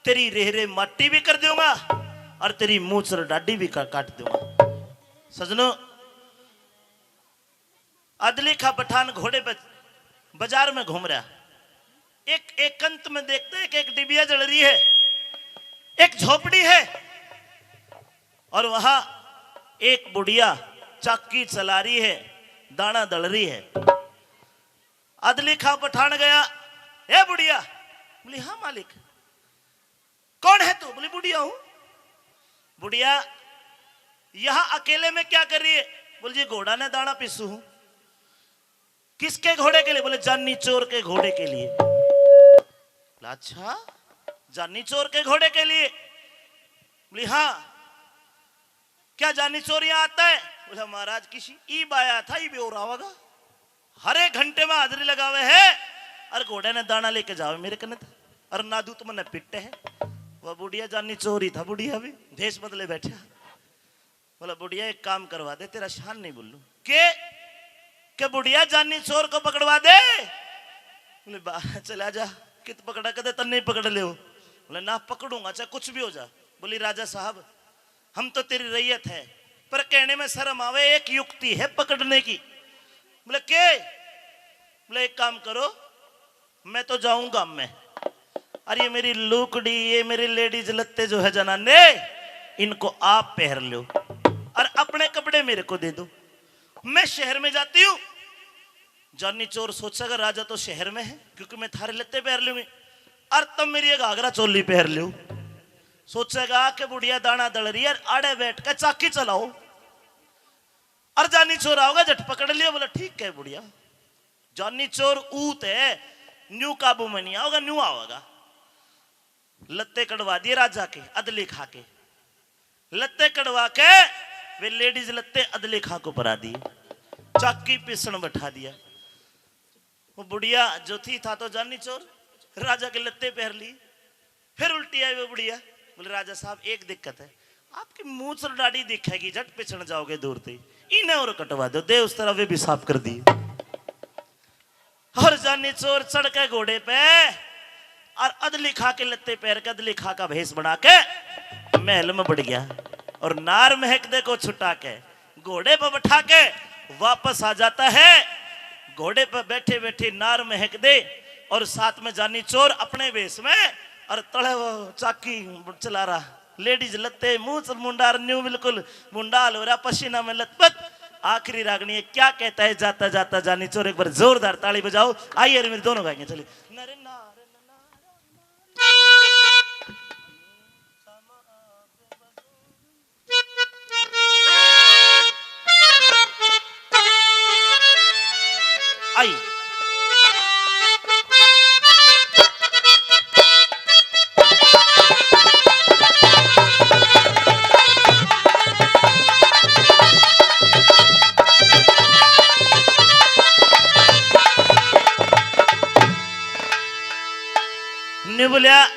तेरी रेहरे माटी भी कर दूंगा और तेरी मूछ और डाडी भी का-, काट दूंगा। सजनो, अदली खां पठान घोड़े पे बाजार में घूम रहा। एक एकांत में देखते हैं कि एक डिबिया जल रही है, एक झोपड़ी है और वहां एक बुढ़िया चाकी चला रही है, दाना दल रही है। अदली खां पठान गया, "ए बुढ़िया।" बोली, "हाँ मालिक।" "कौन है तू?" बोली, "बुढ़िया हूं।" "बुढ़िया, यहां अकेले में क्या कर रही है?" बोली, "जी घोड़ा ने दाना पीसू हूं।" "किसके घोड़े के लिए?" बोले, "जानी चोर के घोड़े के लिए।" बोला, "अच्छा, जानी चोर के घोड़े के लिए?" बोली, "हाँ।" "क्या जानी चोर यहाँ आता है?" बोला, "महाराज, किसी ईब आया था, ईब और आवेगा। हर एक घंटे में हाजिरी लगावे है और घोड़े ने दाना लेके जावे मेरे कने था। और नादू तो मन्ने पिट्टे है।" वह बुढ़िया जानी चोर ही था, बुढ़िया भी भेष बदले बैठा। बोला, "बुढ़िया, एक काम करवा दे, तेरा शान नहीं बोलूं।" "के?" "के बुढ़िया, जानी चोर को पकड़वा दे।" बोले, "बा, चला जा, कित पकड़ा, कदे तन्ने ही पकड़ ले।" बोले, "ना, पकड़ूंगा, चाहे कुछ भी हो जा।" बोली, "राजा साहब, हम तो तेरी रैयत है, पर कहने में शर्म आवे, एक युक्ति है पकड़ने की।" बोले, "के?" बोले, "एक काम करो, मैं तो जाऊं गाम में, और ये मेरी लूकड़ी, ये मेरे लेडीज लत्ते जो है जनाने, इनको आप पहर लो और अपने कपड़े मेरे को दे दो। मैं शहर में जाती हूँ।" जानी चोर सोचेगा, "राजा तो शहर में है, क्योंकि मैं थारे लत्ते पहर लूंगी, और तब मेरी एक घाघरा चोली पहर लो।" सोचेगा कि बुढ़िया दाना दल रही है, आड़े बैठ के चाकी चलाओ, और जानी चोर आओगा, झट पकड़ लिया, बोला, "ठीक है बुढ़िया।" जानी चोर ऊत है, न्यू काबू में नहीं आओगा, न्यू आओगा। लत्ते कड़वा दिए राजा के, अदली खां के। लत्ते कड़वा के वे लेडीज लत्ते अदली खां को परा दिए, चाकी पीसण बैठा दिया। वो बुढ़िया जो थी, था तो जानी चोर, राजा के लत्ते पहर ली। फिर उल्टी आई वो बुढ़िया, बोले, "राजा साहब, एक दिक्कत है, आपकी मूछ और दाढ़ी दिखेगी, झट पिछड़ जाओगे दूर से, इन्हें और कटवा दो।" दे उस तरह वे भी साफ कर दिए। और जानी चोर चढ़ के घोड़े पे और अदली खा के लत्ते पहर के, अदली खा का भेष बना के महल में बढ़ गया। और नार महक दे को छुटा के घोड़े पर बैठा के वापस आ जाता है। घोड़े पर बैठे बैठे नार महक दे और साथ में जानी चोर अपने भेष में और तले वो चाकी चला रहा। लेडीज लत्ते, मूछ मुंडा, न्यू बिल्कुल मुंडा हाल हो रहा, पसीना में लथपथ। आखिरी रागनी है, क्या कहता है जाता जाता जानी चोर, एक बार जोरदार ताली बजाओ। आइए रे, मेरे दोनों गाएंगे, चलिए। नरे नार आई। ने बोलिया,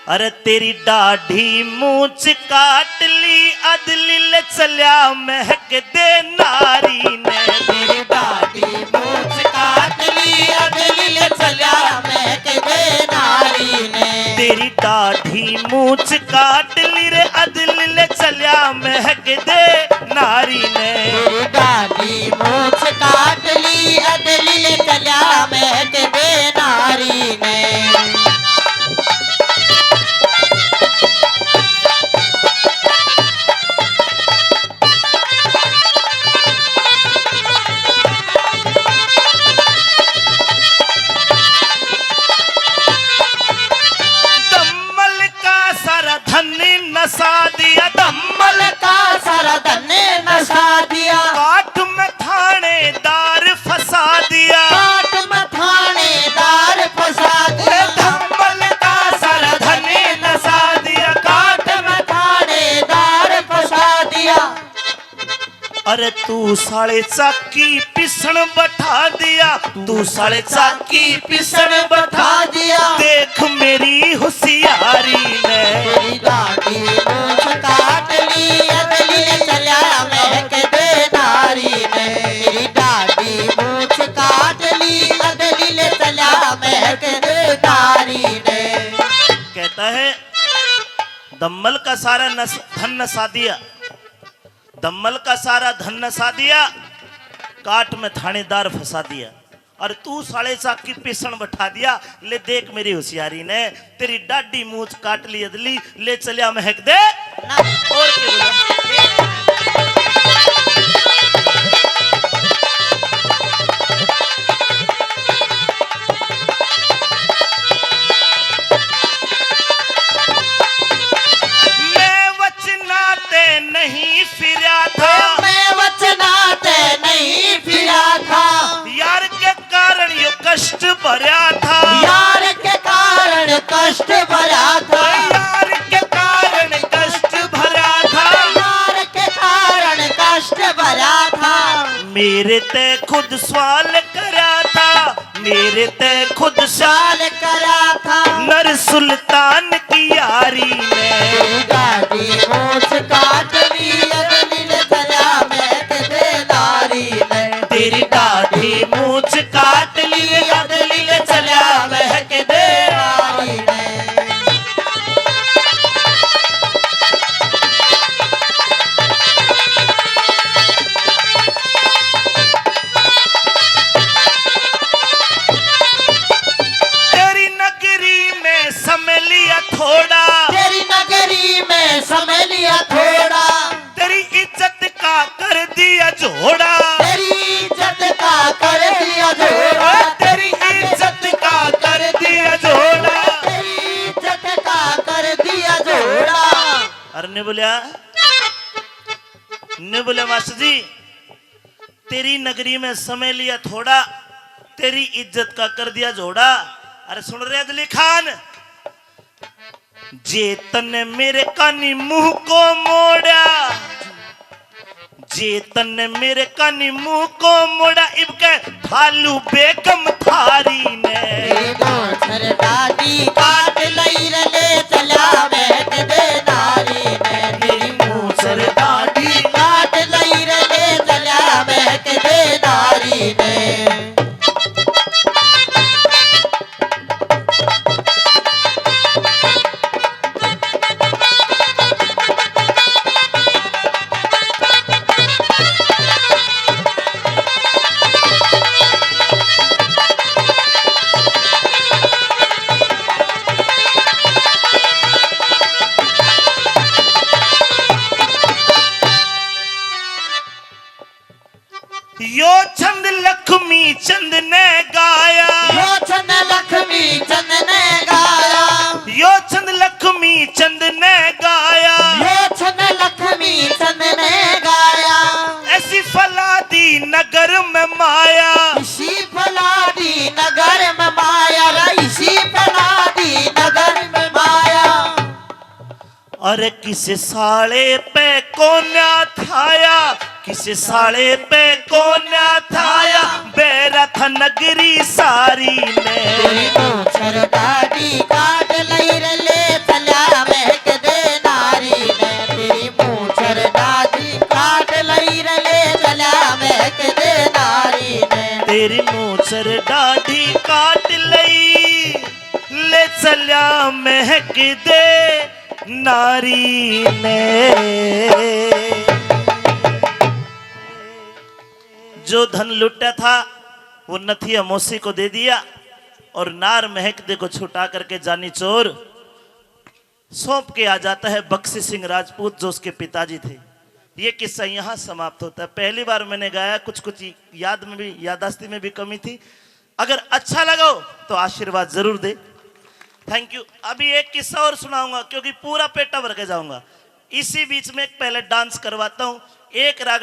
"अरे तेरी दाढ़ी मूछ काट ली, अदली ले चल्या महक दे नारी ने।" तेरी दाढ़ी मूछ काट ली, अदली ले चल्या महक दे नारी ने। तेरी दाढ़ी मूछ काट ली रे, अदली ले चल्या महक दे नारी ने। तेरी दाढ़ी मूछ काट ली, अदली ले चल्या महक दे नारी ने। दम्मल का सारा धन नसा दिया, दम्मल का सारा धन नसा दिया। काट में थानेदार फंसा दिया। काट में थानेदार फंसा दिया। दम्मल का सारा धन नसा दिया। काट में थानेदार फंसा दिया। अरे तू साले चाकी पीसण बैठा दिया, तू साले चाकी पीसण बैठा दिया। देख मेरी होशियारी ने। तेरी दाढ़ी मूछ काट ली, अदली ले चल्या महक दे नारी ने। तेरी दाढ़ी मूछ काट ली, अदली ले चल्या महक दे नारी ने। कहता है, दम्मल का सारा नस-, धन नसा दिया, दम्मल का सारा धन नसा दिया, काट में थानेदार फंसा दिया। और तू साले चाकी पीसण बैठा दिया। ले देख मेरी होशियारी ने, तेरी डाढ़ी मूछ काट ली अदली, ले चल्या महक दे। ना। और के बोला? मैं वचना ते नहीं फिरा था। मैं वचना ते नहीं फिरा था। यार के कारण यो कष्ट भरा था। यार के कारण कष्ट भरा था। यार के कारण कष्ट भरा था। यार के कारण कष्ट भरा था। मेरे ते खुद सवाल करा था। मेरे ते खुद सवाल करा था। नर सुल्तान की यारी ने। तेरी दाढ़ी मूछ काट ली अदली ले चल्या महक दे नारी ने। तेरी दाढ़ी मूछ काट ली अदली ले चल्या महक दे नारी ने। तेरी नगरी में समय लिया थोड़ा। तेरी नगरी में समय लिया थोड़ा। तेरी इज्जत का कर दिया झोड़ा। तेरी इज्जत का कर दिया झोड़ा। तेरी इज्जत का कर दिया झोड़ा। तेरी इज्जत का कर दिया झोड़ा। अरे ने बोलिया, ने बोलिया, मास्टर जी, तेरी नगरी में समय लिया थोड़ा, तेरी इज्जत का कर दिया झोड़ा। अरे सुन रे अदली खान, जे तन्ने मेरे कानी मुंह को मोड़ा, जे तन्ने मेरे कानी मुंह को मोड़ा, इबके ठालू बेगम थारी अरे किस साले पे कोन्या थाया, किस साले पे कोन्या थाया, बैरा था नगरी सारी ने। तेरी मूछर दाढ़ी काट लई रे, ले चल्या महक दे नारी ने। तेरी मूछर दाढ़ी काट लई रे, ले चल्या महक दे नारी ने। तेरी मूछर दाढ़ी काट लई, ले चल्या महक दे नारी ने। जो धन लुटा था वो नथिया मौसी को दे दिया, और नार महक दे को छुटा करके जानी चोर सौंप के आ जाता है बख्शी सिंह राजपूत, जो उसके पिताजी थे। ये किस्सा यहाँ समाप्त होता है। पहली बार मैंने गाया, कुछ कुछ याद में भी, याददाश्ती में भी कमी थी। अगर अच्छा लगा हो तो आशीर्वाद जरूर दे। Thank you. अभी एक किस्सा और सुनाऊंगा, क्योंकि पूरा पेटा भर के जाऊंगा। इसी बीच में एक पहले डांस करवाता हूँ। एक राग